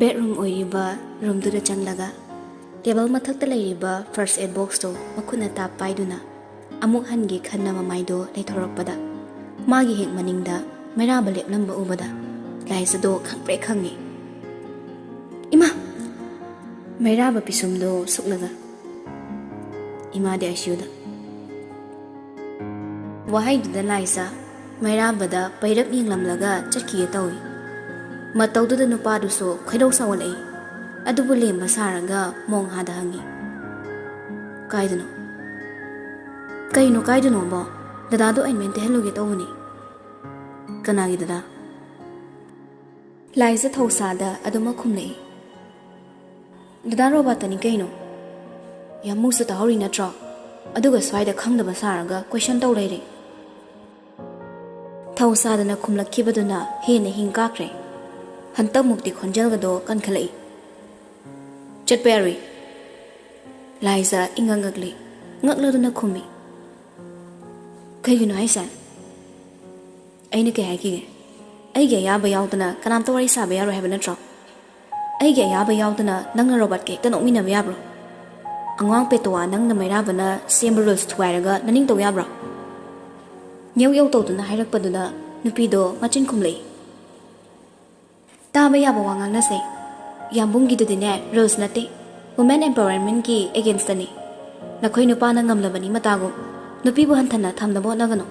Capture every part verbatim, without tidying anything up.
Bedroom ꯑꯣꯏꯔꯤꯕ ꯔꯨꯝꯗꯨꯗ ꯆꯪꯂꯒ table ꯃꯊꯛꯇ ꯂꯩꯔꯤꯕ ꯐꯥꯔꯁ ꯑꯦꯗ ꯕꯣꯛꯁꯇꯨ ꯃꯈꯨꯠꯅ ꯇꯥꯞ ꯄꯥꯏꯗꯨꯅ ꯑꯃꯨꯛ ꯍꯟꯒꯦ ꯈꯟꯅ ꯃꯃꯥꯏꯗꯣ ꯂꯩꯊꯣꯔꯛꯄꯗ ꯃꯥꯒꯤ ꯍꯦꯛ ꯃꯅꯤꯡꯗ ꯃꯩꯔꯥꯕ ꯂꯦꯞꯂꯝꯕ ꯎꯕꯗ ꯂꯥꯏꯖꯗꯣ ꯈꯪꯄ꯭ꯔꯦꯛ ꯈꯪꯉꯤ꯫ "ꯏꯃꯥ!" ꯃꯩꯔꯥꯕ ꯄꯤꯁꯨꯝꯗꯣ ꯁꯨꯛꯂꯒ "ꯏꯃꯥꯗꯤ ꯑꯥꯏ ꯁꯤ ꯌꯨꯗ"꯫ ꯋꯥꯍꯩꯗꯨꯗ ꯂꯥꯏꯖ ꯃꯩꯔꯥꯕꯗ ꯄꯩꯔꯞ ꯌꯦꯡꯂꯝꯂꯒ ꯆꯠꯈꯤꯒꯦ ꯇꯧꯏ꯫ ꯃꯇꯧꯗꯨꯗ ꯅꯨꯄꯥꯗꯨꯁꯨ ꯈꯣꯏꯗꯧ ꯁꯥꯎꯒꯠꯂꯛꯏ꯫ ꯑꯗꯨꯕꯨ ꯂꯦꯝꯕ ꯁꯥꯔꯒ ꯃꯣꯡꯍꯥꯗ ꯍꯪꯉꯤ, "ꯀꯥꯏꯗꯅꯣ?" "ꯀꯩꯅꯣ ꯀꯥꯏꯗꯅꯣꯕꯣ? ꯗꯗꯥꯗꯣ ꯑꯣꯏꯟꯃꯦꯟ ꯇꯩꯍꯜꯂꯨꯒꯦ ꯇꯧꯕꯅꯤ"꯫ "ꯀꯅꯥꯒꯤ ꯗꯗꯥ?" ꯂꯥꯏꯖ ꯊꯧꯁꯥꯗ ꯑꯗꯨꯃꯛ ꯈꯨꯝꯂꯛꯏ, "ꯗꯗꯥ ꯔꯣꯕꯥꯔꯠꯇꯅꯤ ꯀꯩꯅꯣ꯫ ꯌꯥꯝꯃꯨꯁꯨ ꯇꯥꯍꯧꯔꯤ ꯅꯠꯇ꯭ꯔꯣ? ꯑꯗꯨꯒ ꯁ꯭ꯋꯥꯏꯗ ꯈꯪꯗꯕ ꯁꯥꯔꯒ ꯀꯣꯏꯁꯟ ꯇꯧ ꯂꯩꯔꯦ"꯫ ꯊꯧꯁꯥꯗꯅ ꯈꯨꯝꯂꯛꯈꯤꯕꯗꯨꯅ ꯍꯦꯟꯅ ꯍꯤꯡ ꯀꯥꯈ꯭ꯔꯦ꯫ ꯍꯟꯇꯛꯃꯨꯛꯇꯤ ꯈꯣꯟꯖꯦꯜꯒꯗꯣ ꯀꯟꯈꯠꯂꯛꯏ꯫ "ꯆꯠꯄ ꯌꯥꯔꯣꯏ"꯫ ꯂꯥꯏꯖ ꯏꯉꯛ ꯉꯛꯂꯤ꯫ ꯉꯛꯂꯗꯨꯅ ꯈꯨꯝꯃꯤ, "ꯀꯩꯒꯤꯅꯣ ꯍꯥꯏꯁꯦ?" "ꯑꯩꯅ ꯀꯩ ꯍꯥꯏꯈꯤꯒꯦ? ꯑꯩꯒꯤ ꯑꯌꯥꯕ ꯌꯥꯎꯗꯅ ꯀꯅꯥꯝꯇ ꯋꯥꯔꯤ ꯁꯥꯕ ꯌꯥꯔꯣꯏ ꯍꯥꯏꯕ ꯅꯠꯇ꯭ꯔꯣ? ꯑꯩꯒꯤ ꯑꯌꯥꯕ ꯌꯥꯎꯗꯅ ꯅꯪꯅ ꯔꯣꯕꯥꯔꯠꯀ ꯍꯦꯛꯇ ꯅꯣꯛꯃꯤꯟꯅꯕ ꯌꯥꯕ꯭ꯔꯣ? ꯑꯉꯥꯡ ꯄꯦꯇꯣꯋꯥ ꯅꯪꯅ ꯃꯩꯔꯥꯕꯅ ꯁꯦꯝꯕ ꯔꯨꯜꯁ ꯊꯨꯒꯥꯏꯔꯒ ꯅꯅꯤꯡ ꯇꯧ ꯌꯥꯕ꯭ꯔꯣ?" ꯌꯧ ꯌꯧ ꯇꯧꯗꯨꯅ ꯍꯥꯏꯔꯛꯄꯗꯨꯗ ꯅꯨꯄꯤꯗꯣ ꯃꯆꯤꯟ ꯈꯨꯝꯂꯛꯏ꯫ "ꯇꯥꯕ ꯌꯥꯕ ꯋꯥ ꯉꯥꯡꯅꯁꯦ꯫ ꯌꯥꯝꯕꯨꯡꯒꯤꯗꯨꯗꯤꯅꯦ ꯔꯨꯜꯁ ꯅꯠꯇꯦ, ꯋꯨꯃꯦꯟ ꯑꯦꯝꯄꯥꯋꯔꯃꯦꯟꯒꯤ ꯑꯦꯒꯦꯟꯁꯇꯅꯤ꯫ ꯅꯈꯣꯏ ꯅꯨꯄꯥꯅ ꯉꯝꯂꯕꯅꯤ ꯃꯇꯥꯒꯨꯝ꯫ ꯅꯨꯄꯤꯕꯨ ꯍꯟꯊꯅ ꯊꯝꯅꯕ ꯍꯣꯠꯅꯒꯅꯨ꯫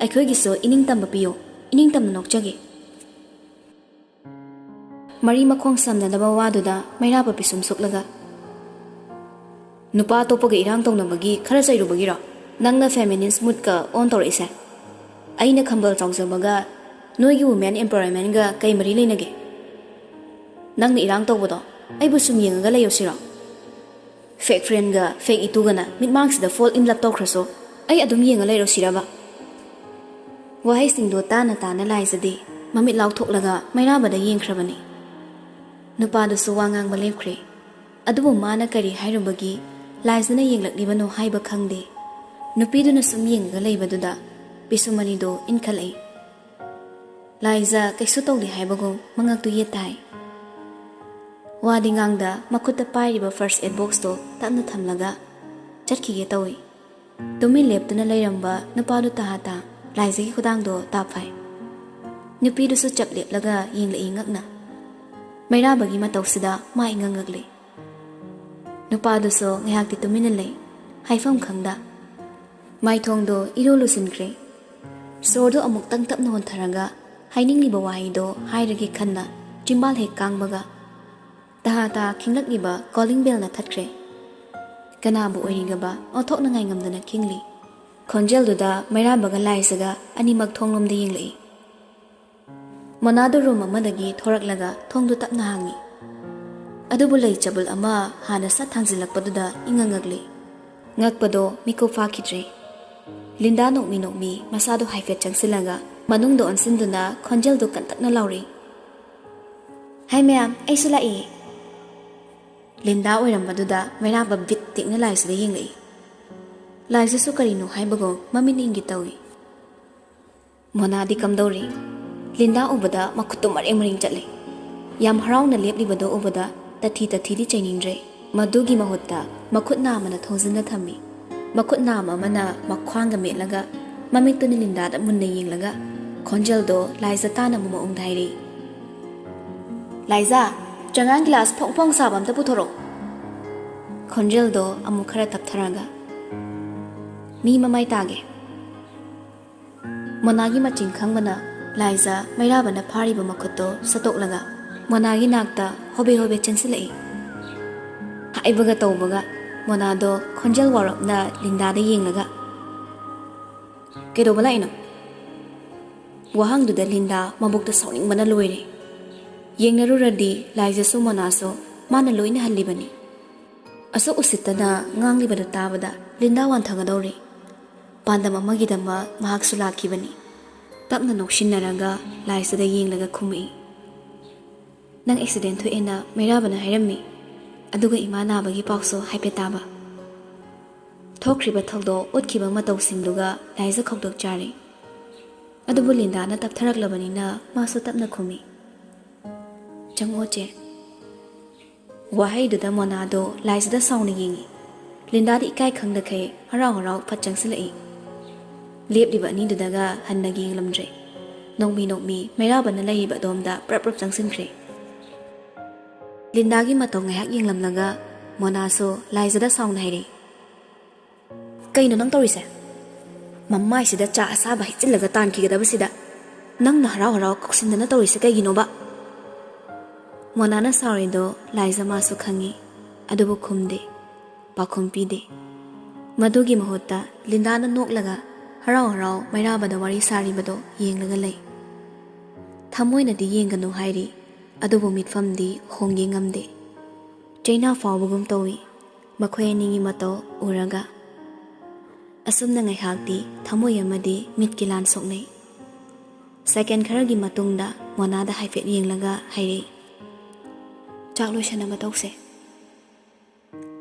ꯑꯩꯈꯣꯏꯒꯤꯁꯨ ꯏꯅꯤꯡꯇꯝꯕ ꯄꯤꯌꯨ, ꯏꯅꯤꯡꯇꯝꯅ ꯅꯣꯛꯆꯒꯦ"꯫ ꯃꯔꯤ ꯃꯈꯣꯡ ꯁꯝꯅꯗꯕ ꯋꯥꯗꯨꯗ ꯃꯩꯔꯥꯕ ꯄꯤꯁꯨꯝ ꯁꯨꯛꯂꯒ, "ꯅꯨꯄꯥ ꯑꯇꯣꯞꯄꯒ ꯏꯔꯥꯡ ꯇꯧꯅꯕꯒꯤ ꯈꯔ ꯆꯩꯔꯨꯕꯒꯤꯔꯣ ꯅꯪꯅ ꯐꯦꯃꯤꯅꯤꯁ ꯃꯨꯠꯀ ꯑꯣꯟ ꯇꯧꯔꯛꯏꯁꯦ? ꯑꯩꯅ ꯈꯝꯕꯜ ꯆꯥꯎꯖꯕꯒ ꯅꯣꯏꯒꯤ ꯋꯨꯃꯦꯟ ꯑꯦꯝꯄꯥꯋꯔꯃꯦꯟꯒ ꯀꯩ ꯃꯔꯤ ꯂꯩꯅꯒꯦ? ꯅꯪꯅ ꯏꯔꯥꯡ ꯇꯧꯕꯗꯣ ꯑꯩꯕꯨ ꯁꯨꯝ ꯌꯦꯡꯉꯒ ꯂꯩꯌꯣ ꯁꯤꯔꯣ? ꯐꯦꯛ ꯐ꯭ꯔꯦꯟꯒ ꯐꯦꯛ ꯏꯇꯨꯒꯅ ꯃꯤꯠꯃꯥꯡꯁꯤꯗ ꯐꯣꯜ ꯏꯟ ꯂꯞ ꯇꯧꯈ꯭ꯔꯁꯨ ꯑꯩ ꯑꯗꯨꯝ ꯌꯦꯡꯉ ꯂꯩꯔꯣ ꯁꯤꯔꯕ?" ꯋꯥꯍꯩꯁꯤꯡꯗꯣ ꯇꯥꯅ ꯇꯥꯅ ꯂꯥꯏꯖꯗꯤ ꯃꯃꯤꯠ ꯂꯥꯎꯊꯣꯛꯂꯒ ꯃꯩꯔꯥꯕꯗ ꯌꯦꯡꯈ꯭ꯔꯕꯅꯤ꯫ ꯅꯨꯄꯥꯗꯨꯁꯨ ꯋꯥ ꯉꯥꯡꯕ ꯂꯦꯞꯈ꯭ꯔꯦ꯫ ꯑꯗꯨꯕꯨ ꯃꯥꯅ ꯀꯔꯤ ꯍꯥꯏꯔꯨꯕꯒꯤ ꯂꯥꯏꯖꯅ ꯌꯦꯡꯂꯛꯂꯤꯕꯅꯣ ꯍꯥꯏꯕ ꯈꯪꯗꯦ꯫ ꯅꯨꯄꯤꯗꯨꯅ ꯁꯨꯝ ꯌꯦꯡꯉꯒ ꯂꯩꯕꯗꯨꯗ ꯄꯤꯁꯨꯝ ꯑꯅꯤꯗꯨ ꯏꯟꯈꯠꯂꯛꯏ꯫ ꯂꯥꯏꯖ ꯀꯩꯁꯨ ꯇꯧꯗꯦ ꯍꯥꯏꯕꯒꯨꯝ ꯃꯉꯛꯇꯨ ꯌꯦꯠ ꯇꯥꯏ꯫ ꯋꯥꯗꯤ ꯉꯥꯡꯗ ꯃꯈꯨꯠꯇ ꯄꯥꯏꯔꯤꯕ first aid boxꯇꯣ ꯇꯞꯅ ꯊꯝꯂꯒ ꯆꯠꯈꯤꯒꯦ ꯇꯧꯏ꯫ ꯇꯨꯃꯤꯟ ꯂꯦꯞꯇꯨꯅ ꯂꯩꯔꯝꯕ ꯅꯨꯄꯥꯗꯨ ꯇꯍꯥ ꯇꯥ ꯂꯥꯏꯖꯒꯤ ꯈꯨꯗꯥꯡꯗꯣ ꯇꯥꯞ ꯐꯥꯏ꯫ ꯅꯨꯄꯤꯗꯨꯁꯨ ꯆꯞ ꯂꯦꯞꯂꯒ ꯌꯦꯡꯂꯛꯏ ꯉꯛꯅ꯫ ꯃꯩꯔꯥꯕꯒꯤ ꯃꯇꯧꯁꯤꯗ ꯃꯥ ꯏꯉꯛ ꯉꯛꯂꯤ꯫ ꯅꯨꯄꯥꯗꯨꯁꯨ ꯉꯥꯏꯍꯥꯛꯇꯤ ꯇꯨꯃꯤꯟꯅ ꯂꯩ, ꯍꯥꯏꯐꯝ ꯈꯪꯗ꯫ ꯃꯥꯏꯊꯣꯡꯗꯣ ꯏꯔꯨ ꯂꯨꯁꯤꯟꯈ꯭ꯔꯦ꯫ ꯁꯣꯔꯗꯨ ꯑꯃꯨꯛꯇꯪ ꯇꯞꯅ ꯍꯣꯟꯊꯔꯒ ꯍꯥꯏꯅꯤꯡꯂꯤꯕ ꯋꯥꯍꯩꯗꯣ ꯍꯥꯏꯔꯒꯦ ꯈꯟꯅ ꯆꯤꯝꯕꯥꯜ ꯍꯦꯛ ꯀꯥꯡꯕꯒ ꯇꯍꯥ ꯇꯍꯥ ꯈꯤꯡꯂꯛꯂꯤꯕ calling bellꯅ ꯊꯠꯈ꯭ꯔꯦ꯫ ꯀꯅꯥꯕꯨ ꯑꯣꯏꯔꯤꯒꯕ ꯑꯣꯟꯊꯣꯛꯅ ꯉꯥꯏꯉꯝꯗꯅ ꯈꯤꯡꯂꯤ꯫ ꯈꯣꯟꯖꯦꯜꯗꯨꯗ ꯃꯩꯔꯥꯕꯒ ꯂꯥꯏꯖꯒ ꯑꯅꯤꯃꯛ ꯊꯣꯡꯂꯣꯝꯗ ꯌꯦꯡꯂꯛꯏ꯫ ꯃꯣꯅꯥꯗꯨ room ꯑꯃꯗꯒꯤ ꯊꯣꯔꯛꯂꯒ ꯊꯣꯡꯗꯨ ꯇꯞꯅ ꯍꯥꯡꯉꯤ꯫ ꯑꯗꯨꯕꯨ ꯂꯩ ꯆꯕꯨꯜ ꯑꯃ ꯍꯥꯟꯅ ꯁꯠ ꯊꯥꯡꯖꯤꯜꯂꯛꯄꯗꯨꯗ ꯏꯉꯛ ꯉꯛꯂꯤ꯫ ꯉꯛꯄꯗꯣ ꯃꯤꯀꯨꯞ ꯐꯥꯈꯤꯗ꯭ꯔꯦ꯫ ꯂꯤꯟꯗꯥ ꯅꯣꯛꯃꯤ ꯅꯣꯛꯃꯤ ꯃꯁꯥꯗꯨ ꯍꯥꯏꯐꯦꯠ ꯆꯪꯁꯤꯜꯂꯒ ꯃꯅꯨꯡꯗ ꯑꯣꯟꯁꯤꯟꯗꯨꯅ ꯈꯣꯟꯖꯦꯜꯗꯨ ꯀꯟꯇꯛꯅ ꯂꯥꯎꯔꯛꯏ, "ꯍꯥꯏ ꯃꯌꯥꯝ, ꯑꯩꯁꯨ ꯂꯥꯛꯏ!" ꯂꯤꯟꯗꯥ ꯑꯣꯏꯔꯝꯕꯗꯨꯗ ꯃꯩꯔꯥꯕ ꯕꯤꯠ ꯇꯦꯛꯅ ꯂꯥꯏꯖꯗ ꯌꯦꯡꯂꯛꯏ꯫ ꯂꯥꯏꯖꯁꯨ ꯀꯔꯤꯅꯣ ꯍꯥꯏꯕꯒꯨꯝ ꯃꯃꯤꯠ ꯏꯪꯒꯦ ꯇꯧꯏ꯫ ꯃꯣꯅꯥꯗꯤ ꯀꯝꯗꯧꯔꯤ? ꯂꯤꯟꯗꯥ ꯎꯕꯗ ꯃꯈꯨꯠꯇꯨ ꯃꯔꯦꯡ ꯃꯔꯦꯡ ꯆꯠꯂꯤ꯫ ꯌꯥꯝ ꯍꯔꯥꯎꯅ ꯂꯦꯞꯂꯤꯕꯗꯨ ꯎꯕꯗ ꯇꯊꯤ ꯇꯊꯤꯗꯤ ꯆꯩꯅꯤꯡꯗ꯭ꯔꯦ꯫ ꯃꯗꯨꯒꯤ ꯃꯍꯨꯠꯇ ꯃꯈꯨꯠ ꯅꯥꯝꯃꯅ ꯊꯣꯡꯖꯤꯟꯗ ꯊꯝꯃꯤ꯫ ꯃꯈꯨꯠ ꯅꯥꯝꯃ ꯑꯃꯅ ꯃꯈ꯭ꯋꯥꯡꯒ ꯃꯦꯠꯂꯒ ꯃꯃꯤꯠꯇꯨꯅ ꯂꯤꯟꯗꯥꯗ ꯃꯨꯟꯅ ꯌꯦꯡꯂꯒ ꯈꯣꯟꯖꯦꯜꯗꯣ ꯂꯥꯏꯖ ꯇꯥꯅꯕ ꯃꯑꯣꯡꯗ ꯍꯥꯏꯔꯛꯏ, "ꯂꯥꯏꯖ, ꯆꯉꯥꯡ ꯒꯤꯂꯥꯁ ꯐꯣꯡ ꯐꯣꯡ ꯁꯥꯕ ꯑꯝꯇ ꯄꯨꯊꯣꯔꯛꯑꯣ!" ꯈꯣꯟꯖꯦꯜꯗꯣ ꯑꯃꯨꯛ ꯈꯔ ꯇꯞꯊꯔꯒ, "ꯃꯤ ꯃꯃꯥꯏ ꯇꯥꯒꯦ!" ꯃꯣꯅꯥꯒꯤ ꯃꯆꯤꯟ ꯈꯪꯕꯅ ꯂꯥꯏꯖ ꯃꯩꯔꯥꯕꯅ ꯐꯥꯔꯤꯕ ꯃꯈꯨꯠꯇꯣ ꯁꯠꯇꯣꯛꯂꯒ ꯃꯣꯅꯥꯒꯤ ꯅꯥꯛꯇ ꯍꯣꯕꯦ ꯍꯣꯕꯦ ꯆꯦꯟꯁꯤꯜꯂꯛꯏ꯫ ꯍꯥꯏꯕꯒ ꯇꯧꯕꯒ ꯃꯣꯅꯥꯗꯣ ꯈꯣꯟꯖꯦꯜ ꯋꯥꯔꯞꯅ ꯂꯤꯟꯗꯥꯗ ꯌꯦꯡꯂꯒ, "ꯀꯩꯗꯧꯕ ꯂꯥꯛꯏꯅꯣ?" ꯋꯥꯍꯪꯗꯨꯗ ꯂꯤꯟꯗꯥ ꯃꯕꯨꯛꯇ ꯁꯥꯎꯅꯤꯡꯕꯅ ꯂꯣꯏꯔꯦ꯫ ꯌꯦꯡꯅꯔꯨꯔꯗꯤ ꯂꯥꯏꯖꯁꯨ ꯃꯣꯅꯥꯁꯨ ꯃꯥꯅ ꯂꯣꯏꯅ ꯍꯜꯂꯤꯕꯅꯤ꯫ ꯑꯁꯨꯛ ꯎꯁꯤꯠꯇꯅ ꯉꯥꯡꯂꯤꯕꯗꯨ ꯇꯥꯕꯗ ꯂꯤꯟꯗꯥ ꯋꯥꯟꯊꯒꯗꯧꯔꯦ꯫ ꯄꯥꯟꯗꯝ ꯑꯃꯒꯤꯗꯃꯛ ꯃꯍꯥꯛꯁꯨ ꯂꯥꯛꯈꯤꯕꯅꯤ꯫ ꯇꯞꯅ ꯅꯣꯛꯁꯤꯟꯅꯔꯒ ꯂꯥꯏꯖꯗ ꯌꯦꯡꯂꯒ ꯈꯨꯝꯃꯛꯏ, "ꯅꯪ accident ꯊꯣꯛꯑꯦꯅ ꯃꯩꯔꯥꯕꯅ ꯍꯥꯏꯔꯝꯃꯤ, ꯑꯗꯨꯒ ꯏꯃꯥ ꯅꯥꯕꯒꯤ ꯄꯥꯎꯁꯨ ꯍꯥꯏꯐꯦꯠ ꯇꯥꯕ꯫" ꯊꯣꯛꯈ꯭ꯔꯤꯕ ꯊꯧꯗꯣꯛ ꯎꯠꯈꯤꯕ ꯃꯇꯧꯁꯤꯡꯗꯨꯒ ꯂꯥꯏꯖ ꯈꯧꯇꯛ ꯆꯥꯔꯦ꯫ ꯑꯗꯨꯕꯨ ꯂꯤꯟꯗꯥꯅ ꯇꯞꯊꯔꯛꯂꯕꯅꯤꯅ ꯃꯥꯁꯨ ꯇꯞꯅ ꯈꯨꯝꯃꯤ, "ꯆꯪꯉꯛꯑꯣ ꯆꯦ꯫" ꯋꯥꯍꯩꯗꯨꯗ ꯃꯣꯅꯥꯗꯣ ꯂꯥꯏꯖꯗ ꯁꯥꯎꯅ ꯌꯦꯡꯉꯤ꯫ ꯂꯤꯟꯗꯥꯗꯤ ꯏꯀꯥꯏ ꯈꯪꯗꯈꯩ ꯍꯔꯥꯎ ꯍꯔꯥꯎ ꯐꯠ ꯆꯪꯁꯤꯜꯂꯛꯏ꯫ ꯂꯦꯞꯂꯤꯕ ꯑꯅꯤꯗꯨꯗꯒ ꯍꯟꯅ ꯌꯦꯡꯂꯝꯗ꯭ꯔꯦ꯫ ꯅꯣꯡꯃꯤ ꯅꯣꯡꯃꯤ ꯃꯩꯔꯥꯕꯅ ꯂꯩꯔꯤꯕ ꯑꯗꯣꯝꯗ ꯄ꯭ꯔꯞ ꯄ꯭ꯔꯞ ꯆꯪꯁꯤꯟꯈ꯭ꯔꯦ꯫ ꯂꯤꯟꯗꯥꯒꯤ ꯃꯇꯧ ꯉꯥꯏꯍꯥꯛ ꯌꯦꯡꯂꯝꯂꯒ ꯃꯣꯅꯥꯁꯨ ꯂꯥꯏꯖꯗ ꯁꯥꯎꯅ ꯍꯥꯏꯔꯛꯏ, "ꯀꯩꯅꯣ ꯅꯪ ꯇꯧꯔꯤꯁꯦ? ꯃꯃꯥꯏꯁꯤꯗ ꯆꯥ ꯑꯁꯥꯕ ꯍꯩꯆꯤꯜꯂꯒ ꯇꯥꯟꯈꯤꯒꯗꯕꯁꯤꯗ ꯅꯪꯅ ꯍꯔꯥꯎ ꯍꯔꯥꯎ ꯀꯧꯁꯤꯟꯗꯅ ꯇꯧꯔꯤꯁꯦ ꯀꯩꯒꯤꯅꯣꯕ?" ꯃꯣꯅꯥꯅ ꯁꯥꯎꯔꯤꯗꯣ ꯂꯥꯏꯖ ꯃꯥꯁꯨ ꯈꯪꯉꯤ, ꯑꯗꯨꯕꯨ ꯈꯨꯝꯗꯦ, ꯄꯥꯎꯈꯨꯝ ꯄꯤꯗꯦ꯫ ꯃꯗꯨꯒꯤ ꯃꯍꯨꯠꯇ ꯂꯤꯟꯗꯥꯅ ꯅꯣꯛꯂꯒ ꯍꯔꯥꯎ ꯍꯔꯥꯎ ꯃꯩꯔꯥꯕꯗ ꯋꯥꯔꯤ ꯁꯥꯔꯤꯕꯗꯣ ꯌꯦꯡꯂꯒ ꯂꯩ꯫ ꯊꯃꯣꯏꯅꯗꯤ ꯌꯦꯡꯒꯅꯨ ꯍꯥꯏꯔꯤ, ꯑꯗꯨꯕꯨ ꯃꯤꯠꯐꯝꯗꯤ ꯍꯣꯡꯒꯦ ꯉꯝꯗꯦ꯫ ꯆꯩꯅꯥ ꯐꯥꯎꯕꯒꯨꯝ ꯇꯧꯏ ꯃꯈꯣꯏ ꯑꯅꯤꯒꯤ ꯃꯇꯧ ꯎꯔꯒ꯫ ꯑꯁꯨꯝꯅ ꯉꯥꯏꯍꯥꯛꯇꯤ ꯊꯃꯣꯏ ꯑꯃꯗꯤ ꯃꯤꯠꯀꯤ ꯂꯥꯟ ꯁꯣꯛꯅꯩ꯫ ꯁꯦꯀꯦꯟ ꯈꯔꯒꯤ ꯃꯇꯨꯡꯗ ꯃꯣꯅꯥꯗ ꯍꯥꯏꯐꯦꯠ ꯌꯦꯡꯂꯒ ꯍꯥꯏꯔꯛꯏ, "ꯆꯥꯛ ꯂꯣꯏꯁꯟꯅꯕ ꯇꯧꯁꯦ꯫"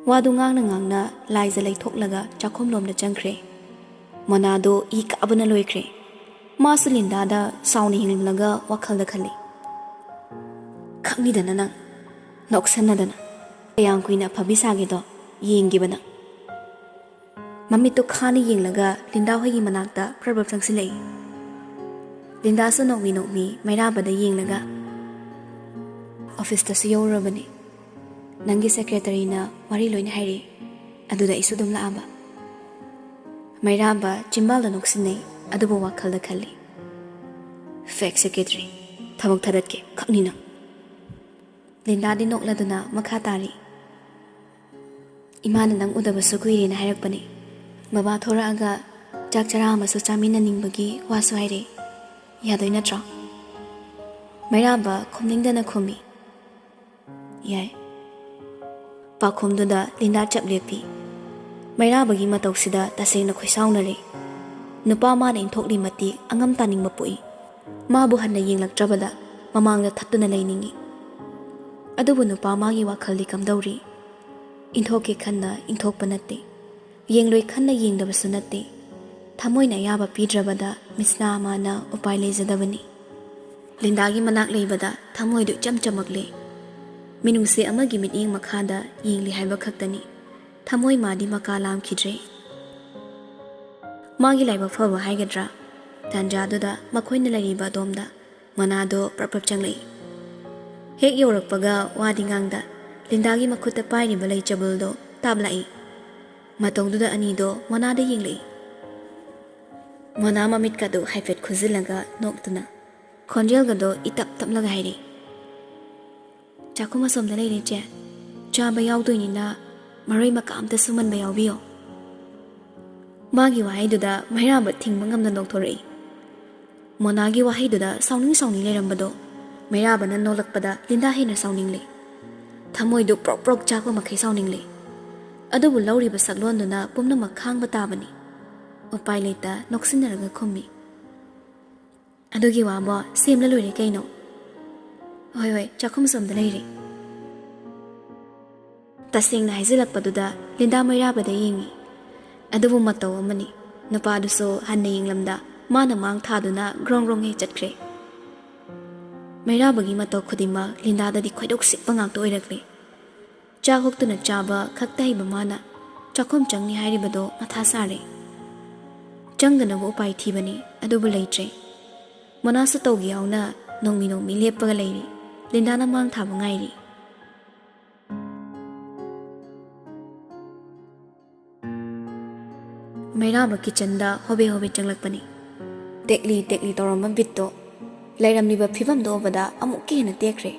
ꯋꯥꯗꯨ ꯉꯥꯡꯅ ꯉꯥꯡꯅ ꯂꯥꯏꯖ ꯂꯩꯊꯣꯛꯂꯒ ꯆꯥꯛꯈꯨꯝꯂꯣꯝꯗ ꯆꯪꯈ꯭ꯔꯦ꯫ ꯃꯣꯅꯥꯗꯣ ꯏ ꯀꯥꯕꯅ ꯂꯣꯏꯈ꯭ꯔꯦ꯫ ꯃꯥꯁꯨ ꯂꯤꯟꯗꯥꯗ ꯁꯥꯎꯅ ꯌꯦꯡꯂꯝꯂꯒ ꯋꯥꯈꯜꯗ ꯈꯜꯂꯤ, "ꯈꯪꯅꯤꯗꯅ ꯅꯪ, ꯅꯣꯛꯁꯟꯅꯗꯅ ꯀꯌꯥꯝ ꯀꯨꯏꯅ ꯑꯐꯕꯤ ꯁꯥꯒꯦꯗꯣ ꯌꯦꯡꯒꯦꯕ ꯅꯪ꯫" ꯃꯃꯤꯠꯇꯨ ꯈꯥꯅ ꯌꯦꯡꯂꯒ ꯂꯤꯟꯗꯥ ꯍꯣꯏꯒꯤ ꯃꯅꯥꯛꯇ ꯄ꯭ꯔꯞ ꯄ꯭ꯔꯞ ꯆꯪꯁꯤꯜꯂꯛꯏ꯫ ꯂꯤꯟꯗꯥꯁꯨ ꯅꯣꯛꯃꯤ ꯅꯣꯛꯃꯤ ꯃꯩꯔꯥꯕꯗ ꯌꯦꯡꯂꯒ, "ꯑꯣꯐꯤꯁꯇꯁꯨ ꯌꯧꯔꯨꯔꯕꯅꯤ, ꯅꯪꯒꯤ ꯁꯦꯀ꯭ꯔꯦꯇꯔꯤꯅ ꯋꯥꯔꯤ ꯂꯣꯏꯅ ꯍꯥꯏꯔꯛꯏ, ꯑꯗꯨꯗ ꯑꯩꯁꯨ ꯑꯗꯨꯝ ꯂꯥꯛꯑꯕ꯫" ꯃꯩꯔꯥꯕ ꯆꯤꯝꯕꯥꯜꯗ ꯅꯣꯛꯁꯤꯟꯅꯩ, ꯑꯗꯨꯕꯨ ꯋꯥꯈꯜꯗ ꯈꯜꯂꯤ, "ꯐꯦꯛ ꯁꯦꯀ꯭ꯔꯦꯇꯔꯤ, ꯊꯕꯛ ꯊꯥꯗꯠꯀꯦ ꯈꯛꯅꯤ ꯅꯪ꯫" ꯂꯤꯟꯗꯥꯗꯤ ꯅꯣꯛꯂꯗꯨꯅ ꯃꯈꯥ ꯇꯥꯔꯤ, "ꯏꯃꯥꯅ ꯅꯪ ꯎꯗꯕꯁꯨ ꯀꯨꯏꯔꯦꯅ ꯍꯥꯏꯔꯛꯄꯅꯦ꯫ ꯕꯕꯥ ꯊꯣꯔꯛꯑꯒ ꯆꯥꯛ ꯆꯔꯥ ꯑꯃꯁꯨ ꯆꯥꯃꯤꯟꯅꯅꯤꯡꯕꯒꯤ ꯋꯥꯁꯨ ꯍꯥꯏꯔꯛꯑꯦ꯫ ꯌꯥꯗꯣꯏ ꯅꯠꯇ꯭ꯔꯣ?" ꯃꯩꯔꯥꯕ ꯈꯨꯝꯅꯤꯡꯗꯅ ꯈꯨꯝꯃꯤ, "ꯌꯥꯏ꯫" ꯄꯥꯎꯈꯨꯝꯗꯨꯗ ꯂꯤꯟꯗꯥ ꯆꯞ ꯂꯦꯞꯄꯤ꯫ ꯃꯩꯔꯥꯕꯒꯤ ꯃꯇꯧꯁꯤꯗ ꯇꯁꯦꯡꯅ ꯈꯣꯏꯁꯥꯎꯅꯔꯦ꯫ ꯅꯨꯄꯥ ꯃꯥꯅ ꯏꯟꯊꯣꯛꯂꯤ ꯃꯇꯤꯛ ꯑꯉꯝ ꯇꯥꯅꯤꯡꯕ ꯄꯣꯛꯏ꯫ ꯃꯥꯕꯨ ꯍꯟꯅ ꯌꯦꯡꯂꯛꯇ꯭ꯔꯕꯗ ꯃꯃꯥꯡꯗ ꯊꯠꯇꯨꯅ ꯂꯩꯅꯤꯡꯏ꯫ ꯑꯗꯨꯕꯨ ꯅꯨꯄꯥ ꯃꯥꯒꯤ ꯋꯥꯈꯜꯗꯤ ꯀꯝꯗꯧꯔꯤ? ꯏꯟꯊꯣꯛꯀꯦ ꯈꯟꯅ ꯏꯟꯊꯣꯛꯄ ꯅꯠꯇꯦ, ꯌꯦꯡꯂꯣꯏ ꯈꯟꯅ ꯌꯦꯡꯗꯕꯁꯨ ꯅꯠꯇꯦ꯫ ꯊꯃꯣꯏꯅ ꯑꯌꯥꯕ ꯄꯤꯗ꯭ꯔꯕꯗ ꯃꯤꯠꯁꯅꯥ ꯑꯃꯅ ꯎꯄꯥꯏ ꯂꯩꯖꯗꯕꯅꯤ꯫ ꯂꯤꯟꯗꯥꯒꯤ ꯃꯅꯥꯛ ꯂꯩꯕꯗ ꯊꯃꯣꯏꯗꯨ ꯏꯆꯝ ꯆꯝꯃꯛꯂꯦ꯫ ꯃꯤꯅꯨꯡꯁꯤ ꯑꯃꯒꯤ ꯃꯤꯠꯌꯦꯡ ꯃꯈꯥꯗ ꯌꯦꯡꯂꯤ ꯍꯥꯏꯕ ꯈꯛꯇꯅꯤ꯫ ꯊꯃꯣꯏ ꯃꯥꯗꯤ ꯃꯀꯥ ꯂꯥꯝꯈꯤꯗ꯭ꯔꯦ꯫ ꯃꯥꯒꯤ ꯂꯥꯏꯕꯛ ꯐꯕ ꯍꯥꯏꯒꯗ꯭ꯔꯥ, ꯇꯥꯟꯖꯥꯗꯨꯗ ꯃꯈꯣꯏꯅ ꯂꯩꯔꯤꯕ ꯑꯗꯣꯝꯗ ꯃꯣꯅꯥꯗꯣ ꯄ꯭ꯔꯞ ꯄ꯭ꯔꯞ ꯆꯪꯂꯛꯏ꯫ ꯍꯦꯛ ꯌꯧꯔꯛꯄꯒ ꯋꯥꯗꯤ ꯉꯥꯡꯗ, ꯂꯤꯟꯗꯥꯒꯤ ꯃꯈꯨꯠꯇ ꯄꯥꯏꯔꯤꯕ ꯂꯩ ꯆꯕꯨꯜꯗꯣ ꯇꯥꯞꯂꯛꯏ꯫ ꯃꯇꯧꯗꯨꯗ ꯑꯅꯤꯗꯣ ꯃꯣꯅꯥꯗ ꯌꯦꯡꯂꯛꯏ꯫ ꯃꯣꯅꯥ ꯃꯃꯤꯠꯀꯗꯨ ꯍꯥꯏꯐꯦꯠ ꯈꯨꯖꯤꯜꯂꯒ ꯅꯣꯛꯇꯨꯅ, ꯈꯣꯟꯖꯦꯜꯒꯗꯣ ꯏꯇꯞ ꯇꯞꯂꯒ ꯍꯥꯏꯔꯛꯏ, "ꯆꯥꯛꯈꯨꯝ ꯑꯁꯣꯝꯗ ꯂꯩꯔꯦ, ꯆꯦ꯫ ꯆꯥꯕ ꯌꯥꯎꯗꯣꯏꯅꯤꯅ ꯃꯔꯣꯏ ꯃꯀꯥ ꯑꯝꯇ ꯁꯨꯃꯟꯕ ꯌꯥꯎꯕꯤꯌꯣ꯫" ꯃꯥꯒꯤ ꯋꯥꯍꯩꯗꯨꯗ ꯃꯩꯔꯥꯕ ꯊꯤꯡꯕ ꯉꯝꯗ ꯅꯣꯛꯊꯣꯔꯛꯏ꯫ ꯃꯣꯅꯥꯒꯤ ꯋꯥꯍꯩꯗꯨꯗ ꯁꯥꯎꯅꯤꯡ ꯁꯥꯎꯅꯤꯡ ꯂꯩꯔꯝꯕꯗꯣ ꯃꯩꯔꯥꯕꯅ ꯅꯣꯛꯂꯛꯄꯗ ꯂꯤꯟꯗꯥ ꯍꯦꯟꯅ ꯁꯥꯎꯅꯤꯡꯂꯦ꯫ ꯊꯃꯣꯏꯗꯨ ꯄ꯭ꯔꯣꯛ ꯄ꯭ꯔꯣꯛ ꯆꯥꯛꯄ ꯃꯈꯩ ꯁꯥꯎꯅꯤꯡꯂꯦ꯫ ꯑꯗꯨꯕꯨ ꯂꯧꯔꯤꯕ ꯁꯛꯂꯣꯟꯗꯨꯅ ꯄꯨꯝꯅꯃꯛ ꯈꯥꯡꯕ ꯇꯥꯕꯅꯤ꯫ ꯎꯄꯥꯏ ꯂꯩꯇ ꯅꯣꯛꯁꯤꯟꯅꯔꯒ ꯈꯨꯝꯃꯤ, "ꯑꯗꯨꯒꯤ ꯋꯥꯕꯣ, ꯁꯦꯝꯂ ꯂꯣꯏꯔꯦ ꯀꯩꯅꯣ꯫" "ꯍꯣꯏ, ꯍꯣꯏ, ꯆꯥꯛꯈꯨꯝ ꯁꯣꯝꯗ ꯂꯩꯔꯦ꯫" ꯇꯁꯦꯡꯅ ꯍꯥꯏꯖꯤꯜꯂꯛꯄꯗꯨꯗ ꯂꯤꯟꯗꯥ ꯃꯩꯔꯥꯕꯗ ꯌꯦꯡꯉꯤ꯫ ꯑꯗꯨꯕꯨ ꯃꯇꯧ ꯑꯃꯅꯤ, ꯅꯨꯄꯥꯗꯨꯁꯨ ꯍꯟꯅ ꯌꯦꯡꯂꯝꯗ ꯃꯥꯅ ꯃꯥꯡ ꯊꯥꯗꯨꯅ ꯒ꯭ꯔꯣꯡ ꯒ꯭ꯔꯣꯡ ꯍꯦꯛ ꯆꯠꯈ꯭ꯔꯦ꯫ ꯃꯩꯔꯥꯕꯒꯤ ꯃꯇꯧ ꯈꯨꯗꯤꯡꯃꯛ ꯂꯤꯟꯗꯥꯗꯗꯤ ꯈꯣꯏꯗꯧ ꯁꯤꯛꯄ ꯉꯥꯛꯇ ꯑꯣꯏꯔꯛꯂꯦ꯫ ꯆꯥꯛ ꯍꯣꯛꯇꯨꯅ ꯆꯥꯕ ꯈꯛꯇ ꯍꯩꯕ ꯃꯥꯅ ꯆꯥꯛꯈꯨꯝ ꯆꯪꯅꯤ ꯍꯥꯏꯔꯤꯕꯗꯣ ꯃꯊꯥ ꯁꯥꯔꯦ꯫ ꯆꯪꯗꯅꯕ ꯎꯄꯥꯏ ꯊꯤꯕꯅꯤ, ꯑꯗꯨꯕꯨ ꯂꯩꯇ꯭ꯔꯦ꯫ ꯃꯣꯅꯥꯁꯨ ꯇꯧꯒꯦ ꯌꯥꯎꯅ ꯅꯣꯡꯃꯤ ꯅꯣꯡꯃꯤ ꯂꯦꯞꯄꯒ ꯂꯩꯔꯤ꯫ ꯂꯤꯟꯗꯥꯅ ꯃꯥꯡ ꯊꯥꯕ ꯉꯥꯏꯔꯤ꯫ ꯃꯩꯔꯥꯕ ꯀꯤꯆꯟꯗ ꯍꯣꯕꯦ ꯍꯣꯕꯦ ꯆꯪꯂꯛꯄꯅꯤ꯫ ꯇꯦꯛꯂꯤ ꯇꯦꯛꯂꯤ ꯇꯧꯔꯝꯕ ꯕꯤꯠꯇꯣ ꯂꯩꯔꯝꯂꯤꯕ ꯐꯤꯕꯝꯗꯣ ꯎꯕꯗ ꯑꯃꯨꯛꯀ ꯍꯦꯟꯅ ꯇꯦꯛꯈ꯭ꯔꯦ꯫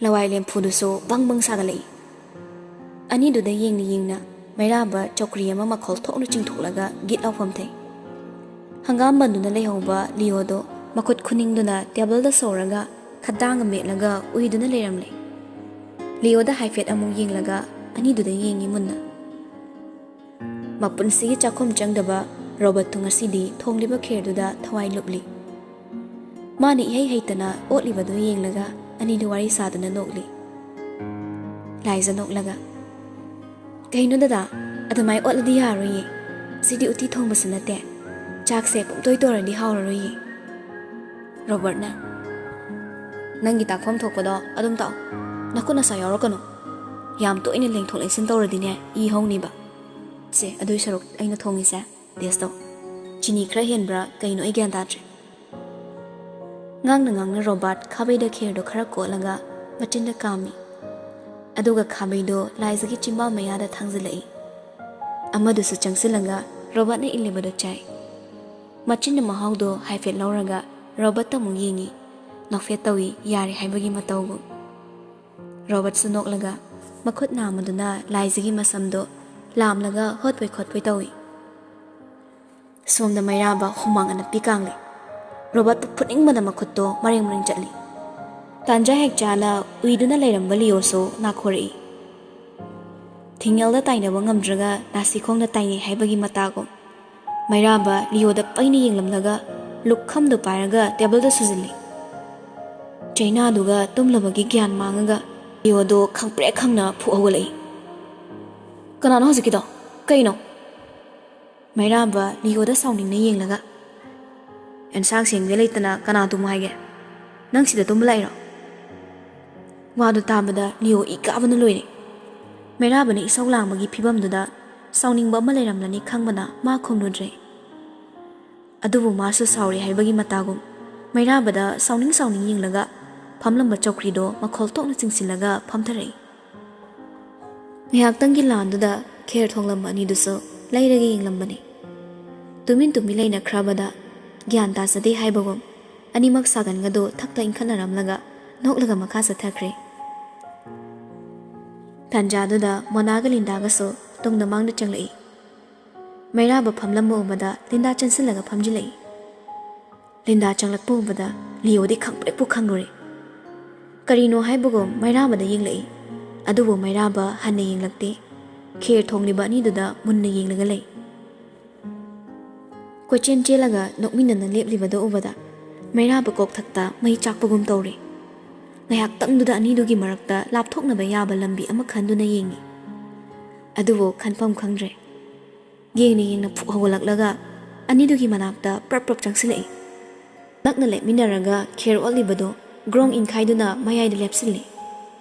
ꯂꯋꯥꯏ ꯂꯦꯝꯐꯨꯗꯨꯁꯨ ꯕꯪ ꯕꯪ ꯁꯥꯒꯠꯂꯛꯏ꯫ ꯑꯅꯤꯗꯨꯗ ꯌꯦꯡꯅ ꯌꯦꯡꯅ ꯃꯩꯔꯥꯕ ꯆꯧꯀ꯭ꯔꯤ ꯑꯃ ꯃꯈꯣꯜ ꯊꯣꯛꯅ ꯆꯤꯡꯊꯣꯛꯂꯒ ꯒꯤꯠ ꯂꯥꯎ ꯐꯝꯊꯩ꯫ ꯍꯪꯒꯥꯝ ꯕꯟꯗꯨꯅ ꯂꯩꯍꯧꯕ ꯂꯤꯌꯣꯗꯣ ꯃꯈꯨꯠ ꯈꯨꯅꯤꯡꯗꯨꯅ ꯇꯦꯕꯜꯗ ꯁꯧꯔꯒ ꯈꯗꯥꯡꯒ ꯃꯦꯠꯂꯒ ꯎꯏꯗꯨꯅ ꯂꯩꯔꯝꯂꯦ꯫ ꯂꯤꯌꯣꯗ ꯍꯥꯏꯐꯦꯠ ꯑꯃꯨꯛ ꯌꯦꯡꯂꯒ ꯑꯅꯤꯗꯨꯗ ꯌꯦꯡꯉꯤ ꯃꯨꯟꯅ꯫ ꯃꯄꯨꯟꯁꯤꯒꯤ ꯆꯥꯛꯈꯨꯝ ꯆꯪꯗꯕ ꯔꯣꯕꯔꯠꯇꯨ ꯉꯁꯤꯗꯤ ꯊꯣꯡꯂꯤꯕ ꯈꯦꯔꯗꯨꯗ ꯊꯋꯥꯏ ꯂꯨꯞꯂꯤ꯫ ꯃꯥꯅ ꯏꯍꯩ ꯍꯩꯇꯅ ꯑꯣꯠꯂꯤꯕꯗꯨ ꯌꯦꯡꯂꯒ ꯑꯅꯤꯗꯨ ꯋꯥꯔꯤ ꯁꯥꯗꯨꯅ ꯅꯣꯛꯂꯤ꯫ ꯂꯥꯏꯖ ꯅꯣꯛꯂꯒ, "ꯀꯩꯅꯣ ꯗꯗꯥ, ꯑꯗꯨꯃꯥꯏ ꯑꯣꯠꯂꯗꯤ ꯌꯥꯔꯣꯏꯌꯦ꯫ ꯁꯤꯗꯤ ꯎꯇꯤ ꯊꯣꯡꯕꯁꯨ ꯅꯠꯇꯦ꯫ ꯆꯥꯛꯁꯦ ꯄꯨꯝꯇꯣꯏ ꯇꯣꯏꯔꯗꯤ ꯍꯥꯎꯔꯔꯣꯏꯌꯦ꯫" ꯔꯣꯕꯔꯠꯅ, "ꯅꯪꯒꯤ ꯇꯥꯛꯐꯝ ꯊꯣꯛꯄꯗꯣ ꯑꯗꯨꯝ ꯇꯥꯛꯑꯣ꯫ ꯅꯈꯨꯠ ꯅꯁꯥ ꯌꯥꯎꯔꯛꯀꯅꯨ꯫ ꯌꯥꯝ ꯇꯣꯏꯅ ꯂꯦꯡꯊꯣꯛ ꯂꯦꯡꯁꯤꯟ ꯇꯧꯔꯗꯤꯅꯦ, ꯏ ꯍꯧꯅꯤꯕ꯫ ꯁꯦ, ꯑꯗꯨꯏ ꯁꯔꯨꯛ ꯑꯩꯅ ꯊꯣꯡꯉꯤꯁꯦ ꯇꯦꯁ ꯇꯧ꯫ ꯆꯤꯅꯤ ꯈꯔ ꯍꯦꯟꯕ꯭ꯔꯥ ꯀꯩꯅꯣ, ꯑꯩ ꯒ꯭ꯌꯥꯟ ꯇꯥꯗ꯭ꯔꯦ꯫ ꯉꯥꯡꯅ ꯉꯥꯡꯅ ꯔꯣꯕꯥꯔꯠ ꯈꯥꯕꯩꯗ ꯈꯦꯔꯗꯣ ꯈꯔ ꯀꯣꯠꯂꯒ ꯃꯆꯤꯟꯗ ꯀꯥꯝꯃꯤ꯫ ꯑꯗꯨꯒ ꯈꯥꯕꯩꯗꯣ ꯂꯥꯏꯖꯒꯤ ꯆꯤꯝꯕꯥꯜ ꯃꯌꯥꯗ ꯊꯥꯡꯖꯤꯜꯂꯛꯏ꯫ ꯑꯃꯗꯨꯁꯨ ꯆꯪꯁꯤꯜꯂꯒ ꯔꯣꯕꯥꯔꯠꯅ ꯏꯜꯂꯤꯕꯗꯣ ꯆꯥꯏ꯫ ꯃꯆꯤꯟꯅ ꯃꯍꯥꯎꯗꯣ ꯍꯥꯏꯐꯦꯠ ꯂꯧꯔꯒ ꯔꯣꯕꯥꯔꯠꯇ ꯑꯃꯨꯛ ꯌꯦꯡꯉꯤ꯫ ꯅꯣꯛꯐꯦꯠ ꯇꯧꯏ, ꯌꯥꯔꯦ ꯍꯥꯏꯕꯒꯤ ꯃꯇꯧꯒꯨꯝ꯫ ꯔꯣꯕꯥꯔꯠꯁꯨ ꯅꯣꯛꯂꯒ ꯃꯈꯨꯠ ꯅꯥꯝꯃꯗꯨꯅ ꯂꯥꯏꯖꯒꯤ ꯃꯁꯝꯗꯣ ꯂꯥꯝꯂꯒ ꯍꯣꯠꯄꯣꯏ ꯈꯣꯠꯄꯣꯏ ꯇꯧꯏ꯫ ꯁꯣꯝꯗ ꯃꯩꯔꯥꯕ ꯍꯨꯃꯥꯡ ꯑꯅꯞꯄꯤ ꯀꯥꯡꯂꯤ꯫ ꯔꯣꯕꯥꯔꯠꯄꯨ ꯐꯨꯅꯤꯡꯕꯅ ꯃꯈꯨꯠꯇꯣ ꯃꯔꯦꯡ ꯃꯔꯦꯡ ꯆꯠꯂꯤ꯫ ꯇꯥꯟꯖꯥ ꯍꯦꯛ ꯆꯥꯅ ꯎꯏꯗꯨꯅ ꯂꯩꯔꯝꯕ ꯂꯤꯑꯣꯁꯨ ꯅꯥꯈꯣꯔꯛꯏ꯫ ꯊꯤꯡꯉꯦꯜꯗ ꯇꯥꯏꯅꯕ ꯉꯝꯗ꯭ꯔꯒ ꯅꯥꯁꯤ ꯈꯣꯡꯅ ꯇꯥꯏꯅꯩ ꯍꯥꯏꯕꯒꯤ ꯃꯇꯥꯒꯨꯝ꯫ ꯃꯩꯔꯥꯕ ꯂꯤꯑꯣꯗ ꯄꯩꯅ ꯌꯦꯡꯂꯝꯂꯒ ꯂꯨꯈꯝꯗꯨ ꯄꯥꯏꯔꯒ ꯇꯦꯕꯜꯗ ꯁꯨꯖꯤꯜꯂꯤ꯫ ꯆꯩꯅꯥꯗꯨꯒ ꯇꯨꯝꯂꯕꯒꯤ ꯒ꯭ꯌꯥꯟ ꯃꯥꯡꯉꯒ ꯂꯤꯑꯣꯗꯣ ꯈꯪꯄ꯭ꯔꯦꯛ ꯈꯪꯅ ꯐꯨ ꯍꯧꯒꯠꯂꯛꯏ꯫ "ꯀꯅꯥꯅꯣ ꯍꯧꯖꯤꯛꯀꯤꯗꯣ? ꯀꯩꯅꯣ?" ꯃꯩꯔꯥꯕ ꯂꯤꯑꯣꯗ ꯁꯥꯎꯅꯤꯡꯅ ꯌꯦꯡꯂꯒ, "ꯑꯦꯟꯁꯥꯡ ꯁꯦꯝꯒꯦ ꯂꯩꯇꯅ ꯀꯅꯥ ꯇꯨꯝꯃꯨ ꯍꯥꯏꯒꯦ? ꯅꯪ ꯁꯤꯗ ꯇꯨꯝꯕ ꯂꯥꯛꯏꯔꯣ?" ꯋꯥꯗꯨ ꯇꯥꯕꯗ ꯂꯤꯑꯣ ꯏ ꯀꯥꯕꯅ ꯂꯣꯏꯔꯦ꯫ ꯃꯩꯔꯥꯕꯅ ꯏꯁꯧ ꯂꯥꯡꯕꯒꯤ ꯐꯤꯕꯝꯗꯨꯗ ꯁꯥꯎꯅꯤꯡꯕ ꯑꯃ ꯂꯩꯔꯝꯂꯅꯤ ꯈꯪꯕꯅ ꯃꯥ ꯈꯨꯝꯂꯨꯗ꯭ꯔꯦ꯫ ꯑꯗꯨꯕꯨ ꯃꯥꯁꯨ ꯁꯥꯎꯔꯦ ꯍꯥꯏꯕꯒꯤ ꯃꯇꯥꯒꯨꯝ ꯃꯩꯔꯥꯕꯗ ꯁꯥꯎꯅꯤꯡ ꯁꯥꯎꯅꯤꯡ ꯌꯦꯡꯂꯒ ꯐꯝꯂꯝꯕ ꯆꯧꯀ꯭ꯔꯤꯗꯣ ꯃꯈꯣꯜ ꯊꯣꯛꯅ ꯆꯤꯡꯁꯤꯜꯂꯒ ꯐꯝꯊꯔꯛꯏ꯫ ꯉꯥꯏꯍꯥꯛꯇꯪꯒꯤ ꯂꯥꯟꯗꯨꯗ ꯈꯦꯔ ꯊꯣꯡꯂꯝꯕ ꯑꯅꯤꯗꯨꯁꯨ ꯂꯩꯔꯒ ꯌꯦꯡꯂꯝꯕꯅꯤ꯫ ꯇꯨꯃꯤꯟ ꯇꯨꯃꯤꯟ ꯂꯩꯅꯈ꯭ꯔꯕꯗ ꯒ꯭ꯌꯥꯟ ꯇꯥꯖꯗꯦ ꯍꯥꯏꯕꯒꯨꯝ ꯑꯅꯤꯃꯛ ꯁꯥꯒꯟꯒꯗꯨ ꯊꯛꯇ ꯏꯟꯈꯠꯅꯔꯝꯂꯒ ꯅꯣꯛꯂꯒ ꯃꯈꯥ ꯆꯠꯊꯈ꯭ꯔꯦ꯫ ꯇꯥꯟꯖꯥꯗꯨꯗ ꯃꯣꯅꯥꯒ ꯂꯤꯟꯗꯥꯒꯁꯨ ꯇꯨꯡꯗ ꯃꯥꯡꯗ ꯆꯪꯂꯛꯏ꯫ ꯃꯩꯔꯥꯕ ꯐꯝꯂꯝꯕ ꯎꯕꯗ ꯂꯤꯟꯗꯥ ꯆꯪꯁꯤꯜꯂꯒ ꯐꯝꯖꯤꯜꯂꯛꯏ꯫ ꯂꯤꯟꯗꯥ ꯆꯪꯂꯛꯄ ꯎꯕꯗ ꯂꯤꯑꯣꯗꯤ ꯈꯪꯄ꯭ꯔꯦꯛꯄꯨ ꯈꯪꯂꯨꯔꯦ꯫ ꯀꯔꯤꯅꯣ ꯍꯥꯏꯕꯒꯨꯝ ꯃꯩꯔꯥꯕꯗ ꯌꯦꯡꯂꯛꯏ꯫ ꯑꯗꯨꯕꯨ ꯃꯩꯔꯥꯕ ꯍꯟꯅ ꯌꯦꯡꯂꯛꯇꯦ꯫ ꯈꯦꯔ ꯊꯣꯡꯂꯤꯕ ꯑꯅꯤꯗꯨꯗ ꯃꯨꯟꯅ ꯌꯦꯡꯂꯒ ꯂꯩ꯫ ꯀꯣꯏꯆꯦꯟ ꯆꯦꯜꯂꯒ ꯅꯣꯛꯃꯤꯟꯅꯅ ꯂꯦꯞꯂꯤꯕꯗꯨ ꯎꯕꯗ ꯃꯩꯔꯥꯕ ꯀꯣꯛꯊꯛꯇ ꯃꯩ ꯆꯥꯛꯄꯒꯨꯝ ꯇꯧꯔꯦ꯫ ꯉꯥꯏꯍꯥꯛꯇꯪꯗꯨꯗ ꯑꯅꯤꯗꯨꯒꯤ ꯃꯔꯛꯇ ꯂꯥꯞꯊꯣꯛꯅꯕ ꯌꯥꯕ ꯂꯝꯕꯤ ꯑꯃ ꯈꯟꯗꯨꯅ ꯌꯦꯡꯉꯤ꯫ ꯑꯗꯨꯕꯨ ꯈꯟꯐꯝ ꯈꯪꯗ꯭ꯔꯦ꯫ ꯌꯦꯡꯅ ꯌꯦꯡꯅ ꯐꯨꯛ ꯍꯧꯒꯠꯂꯛꯂꯒ ꯑꯅꯤꯗꯨꯒꯤ ꯃꯅꯥꯛꯇ ꯄ꯭ꯔꯞ ꯄ꯭ꯔꯞ ꯆꯪꯁꯤꯜꯂꯛꯏ꯫ ꯅꯛꯅ ꯂꯦꯞꯃꯤꯟꯅꯔꯒ ꯈꯦꯔ ꯑꯣꯠꯂꯤꯕꯗꯨ ꯒ꯭ꯔꯣꯡ ꯏꯟꯈꯥꯏꯗꯨꯅ ꯃꯌꯥꯏꯗ ꯂꯦꯞꯁꯤꯜꯂꯤ꯫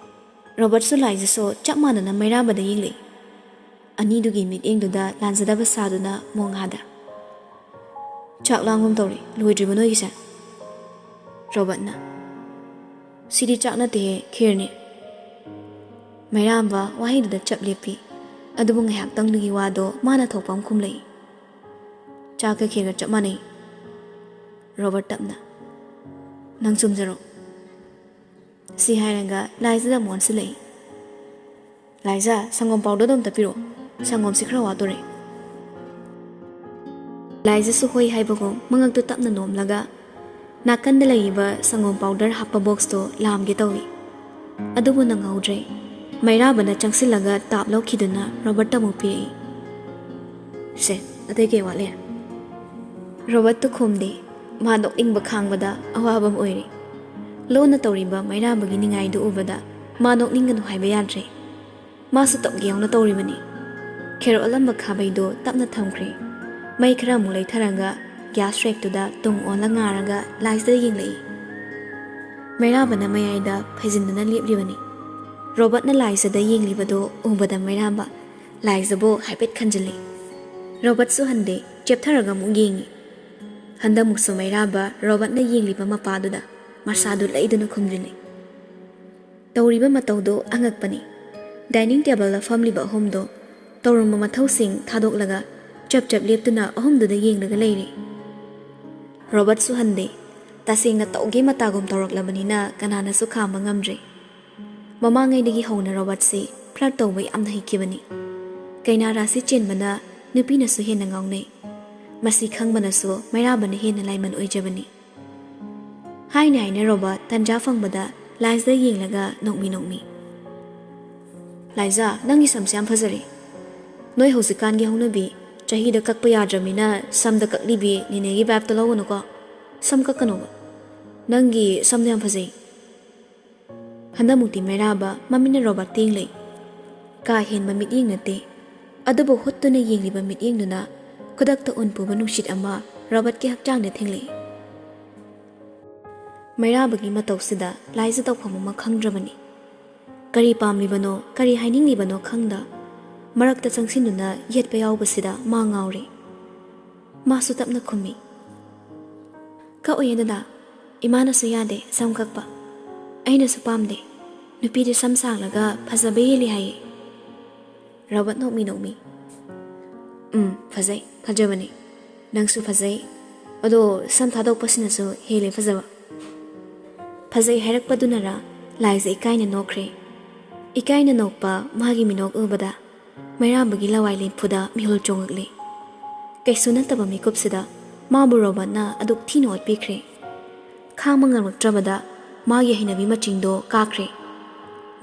ꯔꯣꯕꯔꯠꯁꯨ ꯂꯥꯏꯖꯁꯨ ꯆꯞ ꯃꯥꯟꯅꯅ ꯃꯩꯔꯥꯕꯗ ꯌꯦꯡꯂꯛꯏ꯫ ꯑꯅꯤꯗꯨꯒꯤ ꯃꯤꯠꯌꯦꯡꯗꯨꯗ ꯂꯥꯟꯖꯗꯕ ꯁꯥꯗꯨꯅ ꯃꯣꯉꯥꯗ, "ꯆꯥꯛ ꯂꯥꯡꯒꯨꯝ ꯇꯧꯔꯤ, ꯂꯣꯏꯗ꯭ꯔꯤꯕ ꯅꯣꯏꯒꯤꯁꯦ?" ꯔꯣꯕꯔꯠꯅ, "ꯁꯤꯗꯤ ꯆꯥꯛ ꯅꯠꯇꯦꯍꯦ, ꯈꯦꯔꯅꯤ꯫" ꯃꯩꯔꯥꯕ ꯋꯥꯍꯩꯗꯨꯗ ꯆꯞ ꯂꯦꯞꯄꯤ꯫ ꯑꯗꯨꯕꯨ ꯉꯥꯏꯍꯥꯛꯇꯪꯗꯨꯒꯤ ꯋꯥꯗꯣ ꯃꯥꯅ ꯊꯣꯛꯄ ꯑꯃ ꯈꯨꯝꯂꯛꯏ꯫ "ꯆꯥꯛꯀ ꯈꯦꯔꯒ ꯆꯞ ꯃꯥꯟꯅꯩ꯫" ꯔꯣꯕꯔꯠ ꯇꯞꯅ, "ꯅꯪ ꯆꯨꯝꯖꯔꯣ꯫" ꯁꯤ ꯍꯥꯏꯔꯒ ꯂꯥꯏꯖꯗ ꯑꯃꯨꯛ ꯑꯣꯟꯁꯤꯜꯂꯛꯏ꯫ "ꯂꯥꯏꯖ, ꯁꯪꯒꯣꯝ ꯄꯥꯎꯗꯔꯗꯣ ꯑꯝꯇ ꯄꯤꯔꯛꯑꯣ, ꯁꯪꯒꯣꯝꯁꯤ ꯈꯔ ꯋꯥꯠꯇꯣꯔꯦ꯫" ꯂꯥꯏꯖꯁꯨ ꯍꯣꯏ ꯍꯥꯏꯕꯒꯨꯝ ꯃꯉꯛꯇꯨ ꯇꯞꯅ ꯅꯣꯝꯂꯒ ꯅꯥꯀꯟꯗ ꯂꯩꯔꯤꯕ ꯁꯪꯒꯣꯝ ꯄꯥꯎꯗꯔ ꯍꯥꯞꯄ ꯕꯣꯛꯁꯇꯣ ꯂꯥꯝꯒꯦ ꯇꯧꯏ꯫ ꯑꯗꯨꯕꯨ ꯅꯪꯍꯧꯗ꯭ꯔꯦ꯫ ꯃꯩꯔꯥꯕꯅ ꯆꯪꯁꯤꯜꯂꯒ ꯇꯥꯞ ꯂꯧꯈꯤꯗꯨꯅ ꯔꯣꯕꯔꯠꯇ ꯑꯃꯨꯛ ꯄꯤꯔꯛꯏ꯫ "ꯁꯦ, ꯑꯇꯩ ꯀꯩ ꯋꯥꯠꯂꯤ?" ꯔꯣꯕꯔꯠꯇꯨ ꯈꯨꯝꯗꯦ꯫ ꯃꯥ ꯅꯣꯛꯅꯤꯡꯕ ꯈꯥꯡꯕꯗ ꯑꯋꯥꯕ ꯑꯃ ꯑꯣꯏꯔꯦ꯫ ꯂꯣꯟꯅ ꯇꯧꯔꯤꯕ ꯃꯩꯔꯥꯕꯒꯤ ꯅꯤꯡꯉꯥꯏꯗꯨ ꯎꯕꯗ ꯃꯥ ꯅꯣꯛꯅꯤꯡꯒꯅꯨ ꯍꯥꯏꯕ ꯌꯥꯗ꯭ꯔꯦ꯫ ꯃꯥꯁꯨ ꯇꯧꯒꯦ ꯌꯥꯎꯅ ꯇꯧꯔꯤꯕꯅꯤ꯫ ꯈꯦꯔ ꯑꯣꯜꯂꯝꯕ ꯈꯥꯕꯩꯗꯣ ꯇꯞꯅ ꯊꯝꯈ꯭ꯔꯦ꯫ ꯃꯩ ꯈꯔ ꯑꯃꯨꯛ ꯂꯩꯊꯔꯒ ꯒ꯭ꯌꯥꯁ ꯔꯦꯛꯇꯨꯗ ꯇꯨꯡ ꯑꯣꯜꯂ ꯉꯥꯔꯒ ꯂꯥꯏꯖꯗ ꯌꯦꯡꯂꯛꯏ꯫ ꯃꯩꯔꯥꯕꯅ ꯃꯌꯥꯏꯗ ꯐꯩꯖꯤꯟꯗꯨꯅ ꯂꯦꯞꯂꯤꯕꯅꯤ꯫ ꯔꯣꯕꯔꯠꯅ ꯂꯥꯏꯖꯗ ꯌꯦꯡꯂꯤꯕꯗꯨ ꯎꯕꯗ ꯃꯩꯔꯥꯕ ꯂꯥꯏꯖꯕꯨ ꯍꯥꯏꯐꯦꯠ ꯈꯟꯖꯤꯜꯂꯤ꯫ ꯔꯣꯕꯔꯠꯁꯨ ꯍꯟꯗꯦ, ꯆꯦꯞꯊꯔꯒ ꯑꯃꯨꯛ ꯌꯦꯡꯉꯤ꯫ ꯍꯟꯗꯛꯃꯨꯛꯁꯨ ꯃꯩꯔꯥꯕ ꯔꯣꯕꯔꯠꯅ ꯌꯦꯡꯂꯤꯕ ꯃꯄꯥꯗꯨꯗ ꯃꯁꯥꯗꯨ ꯂꯩꯗꯨꯅ ꯈꯨꯝꯖꯤꯜꯂꯤ꯫ ꯇꯧꯔꯤꯕ ꯃꯇꯧꯗꯨ ꯑꯉꯛꯄꯅꯤ꯫ ꯗꯥꯏꯅꯤꯡ ꯇꯦꯕꯜꯗ ꯐꯝꯂꯤꯕ ꯑꯍꯨꯝꯗꯨ ꯇꯧꯔꯝꯕ ꯃꯊꯧꯁꯤꯡ ꯊꯥꯗꯣꯛꯂꯒ ꯆꯞ ꯆꯞ ꯂꯦꯞꯇꯨꯅ ꯑꯍꯨꯝꯗꯨꯗ ꯌꯦꯡꯂꯒ ꯂꯩꯔꯤ꯫ ꯔꯣꯕꯔꯠꯁꯨ ꯍꯟꯗꯦ꯫ ꯇꯁꯦꯡꯅ ꯇꯧꯒꯦ ꯃꯇꯥꯒꯨꯝ ꯇꯧꯔꯛꯂꯕꯅꯤꯅ ꯀꯅꯥꯅꯁꯨ ꯈꯥꯝꯕ ꯉꯝꯗ꯭ꯔꯦ꯫ ꯃꯃꯥꯡꯉꯩꯗꯒꯤ ꯍꯧꯅ ꯔꯣꯕꯔꯠꯁꯤ ꯐ꯭ꯂꯔꯠ ꯇꯧꯕ ꯌꯥꯝꯅ ꯍꯩꯈꯤꯕꯅꯤ꯫ ꯀꯩꯅꯥ ꯔꯥꯁꯤ ꯆꯦꯟꯕꯅ ꯅꯨꯄꯤꯅꯁꯨ ꯍꯦꯟꯅ ꯉꯥꯎꯅꯩ꯫ ꯃꯁꯤ ꯈꯪꯕꯅꯁꯨ ꯃꯩꯔꯥꯕꯅ ꯍꯦꯟꯅ ꯂꯥꯏꯃꯟ ꯑꯣꯏꯖꯕꯅꯤ꯫ ꯍꯥꯏꯅ ꯍꯥꯏꯅ ꯔꯣꯕꯔꯠ ꯇꯟꯖꯥ ꯐꯪꯕꯗ ꯂꯥꯏꯖꯗ ꯌꯦꯡꯂꯒ ꯅꯣꯛꯃꯤ ꯅꯣꯛꯃꯤ꯫ "ꯂꯥꯏꯖ, ꯅꯪꯒꯤ ꯁꯝꯁꯦ ꯌꯥꯝ ꯐꯖꯔꯦ꯫ ꯅꯣꯏ ꯍꯧꯖꯤꯛꯀꯥꯟꯒꯤ ꯍꯧꯅꯕꯤ, ꯆꯍꯤꯗ ꯀꯛꯄ ꯌꯥꯗ꯭ꯔꯕꯅꯤꯅ ꯁꯝꯗ ꯀꯛꯂꯤꯕꯤ ꯅꯦꯅꯦꯒꯤ ꯚꯥꯏꯞꯇꯣ ꯂꯧꯒꯅꯨꯀꯣ꯫ ꯁꯝ ꯀꯛꯀꯅꯣꯕ꯫ ꯅꯪꯒꯤ ꯁꯝꯗꯣ ꯌꯥꯝ ꯐꯖꯩ꯫" ꯍꯟꯗꯛꯃꯨꯛꯇꯤ ꯃꯩꯔꯥꯕ ꯃꯃꯤꯠꯅ ꯔꯣꯕꯔꯠꯇ ꯌꯦꯡꯂꯛꯏ꯫ ꯀꯥ ꯍꯦꯟꯕ ꯃꯤꯠꯌꯦꯡ ꯅꯠꯇꯦ, ꯑꯗꯨꯕꯨ ꯍꯨꯠꯇꯨꯅ ꯌꯦꯡꯂꯤꯕ ꯃꯤꯠꯌꯦꯡꯗꯨꯅ ꯈꯨꯗꯛꯇ ꯎꯟ ꯄꯨꯕ ꯅꯨꯡꯁꯤꯠ ꯑꯃ ꯔꯣꯕꯔꯠꯀꯤ ꯍꯛꯆꯥꯡꯗ ꯊꯦꯡꯂꯛꯏ꯫ ꯃꯩꯔꯥꯕꯒꯤ ꯃꯇꯧꯁꯤꯗ ꯂꯥꯏꯖ ꯇꯧꯐꯝ ꯑꯃ ꯈꯪꯗ꯭ꯔꯕꯅꯤ꯫ ꯀꯔꯤ ꯄꯥꯝꯂꯤꯕꯅꯣ, ꯀꯔꯤ ꯍꯥꯏꯅꯤꯡꯂꯤꯕꯅꯣ ꯈꯪꯗ ꯃꯔꯛꯇ ꯆꯪꯁꯤꯟꯗꯨꯅ ꯌꯦꯠꯄ ꯌꯥꯎꯕꯁꯤꯗ ꯃꯥ ꯉꯥꯎꯔꯦ꯫ ꯃꯥꯁꯨ ꯇꯞꯅ ꯈꯨꯝꯃꯤ, "ꯀꯛꯑꯣꯏꯌꯦ ꯗꯗꯥ, ꯏꯃꯥꯅꯁꯨ ꯌꯥꯗꯦ ꯁꯝ ꯀꯛꯄ꯫ ꯑꯩꯅꯁꯨ ꯄꯥꯝꯗꯦ, ꯅꯨꯄꯤꯗꯤ ꯁꯝ ꯁꯥꯡꯂꯒ ꯐꯖꯕ ꯍꯦꯜꯂꯤ ꯍꯥꯏꯌꯦ꯫" ꯔꯣꯕꯔꯠ ꯅꯣꯛꯃꯤ ꯅꯣꯛꯃꯤ, "ꯎꯝ, ꯐꯖꯩ, ꯐꯖꯕꯅꯤ꯫ ꯅꯪꯁꯨ ꯐꯖꯩ꯫ ꯑꯗꯣ ꯁꯝ ꯊꯥꯗꯣꯛꯄꯁꯤꯅꯁꯨ ꯍꯦꯜꯂꯦ ꯐꯖꯕ꯫" ꯐꯖꯩ ꯍꯥꯏꯔꯛꯄꯗꯨꯅꯔ ꯂꯥꯏꯖ ꯏꯀꯥꯏꯅ ꯅꯣꯛꯈ꯭ꯔꯦ꯫ ꯏꯀꯥꯏꯅ ꯅꯣꯛꯄ ꯃꯥꯒꯤ ꯃꯤꯅꯣꯛ ꯎꯕꯗ ꯃꯩꯔꯥꯕꯒꯤ ꯂꯋꯥꯏ ꯂꯦꯝꯐꯨꯗ ꯃꯤꯍꯨꯜ ꯆꯣꯡꯉꯛꯂꯤ꯫ ꯀꯩꯁꯨ ꯅꯠꯇꯕ ꯃꯤꯀꯨꯞꯁꯤꯗ ꯃꯥꯕꯨ ꯔꯣꯕꯔꯠꯅ ꯑꯗꯨꯛ ꯊꯤꯅ ꯑꯣꯠꯄꯤꯈ꯭ꯔꯦ꯫ ꯈꯥꯡꯕ ꯉꯝꯂꯛꯇ꯭ꯔꯕꯗ ꯃꯥꯒꯤ ꯍꯩꯅꯕꯤ ꯃꯆꯤꯡꯗꯣ ꯀꯥꯈ꯭ꯔꯦ꯫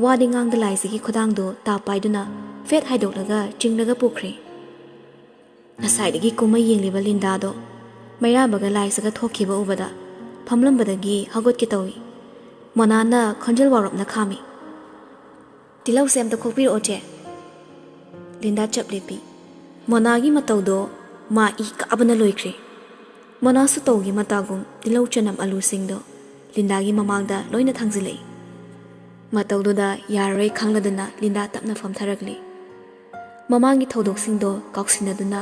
ꯋꯥꯗꯤ ꯉꯥꯡꯗ ꯂꯥꯏꯖꯒꯤ ꯈꯨꯗꯥꯡꯗꯣ ꯇꯥꯞ ꯄꯥꯏꯗꯨꯅ ꯐꯦꯠ ꯍꯥꯏꯗꯣꯛꯂꯒ ꯆꯤꯡꯂꯒ ꯄꯨꯈ꯭ꯔꯦ꯫ ꯉꯁꯥꯏꯗꯒꯤ ꯀꯨꯝꯍꯩ ꯌꯦꯡꯂꯤꯕ ꯂꯤꯟꯗꯥꯗꯣ ꯃꯩꯔꯥꯕꯒ ꯂꯥꯏꯖꯒ ꯊꯣꯛꯈꯤꯕ ꯎꯕꯗ ꯐꯝꯂꯝꯕꯗꯒꯤ ꯍꯧꯒꯠꯀꯦ ꯇꯧꯏ꯫ ꯃꯣꯅꯥꯅ ꯈꯣꯟꯖꯦꯜ ꯋꯥꯔꯞꯅ ꯈꯥꯝꯃꯤ, "ꯇꯤꯜꯍꯧꯁꯦ ꯑꯝꯇ ꯈꯣꯛꯄꯤꯔꯛꯑꯣ, ꯆꯦ꯫" ꯂꯤꯟꯗꯥ ꯆꯞ ꯂꯦꯞꯄꯤ꯫ ꯃꯣꯅꯥꯒꯤ ꯃꯇꯧꯗꯣ ꯃꯥ ꯏ ꯀꯥꯕꯅ ꯂꯣꯏꯈ꯭ꯔꯦ꯫ ꯃꯣꯅꯥꯁꯨ ꯇꯧꯒꯤ ꯃꯇꯥꯒꯨꯝ ꯇꯤꯜꯍꯧ, ꯆꯅꯝ, ꯑꯂꯨꯁꯤꯡꯗꯣ ꯂꯤꯟꯗꯥꯒꯤ ꯃꯃꯥꯡꯗ ꯂꯣꯏꯅ ꯊꯥꯡꯖꯤꯜꯂꯛꯏ꯫ ꯃꯇꯧꯗꯨꯗ ꯌꯥꯔꯔꯣꯏ ꯈꯪꯂꯗꯨꯅ ꯂꯤꯟꯗꯥ ꯇꯞꯅ ꯐꯝꯊꯔꯛꯂꯤ꯫ ꯃꯃꯥꯡꯒꯤ ꯊꯧꯗꯣꯛꯁꯤꯡꯗꯣ ꯀꯥꯎꯁꯤꯟꯅꯗꯨꯅ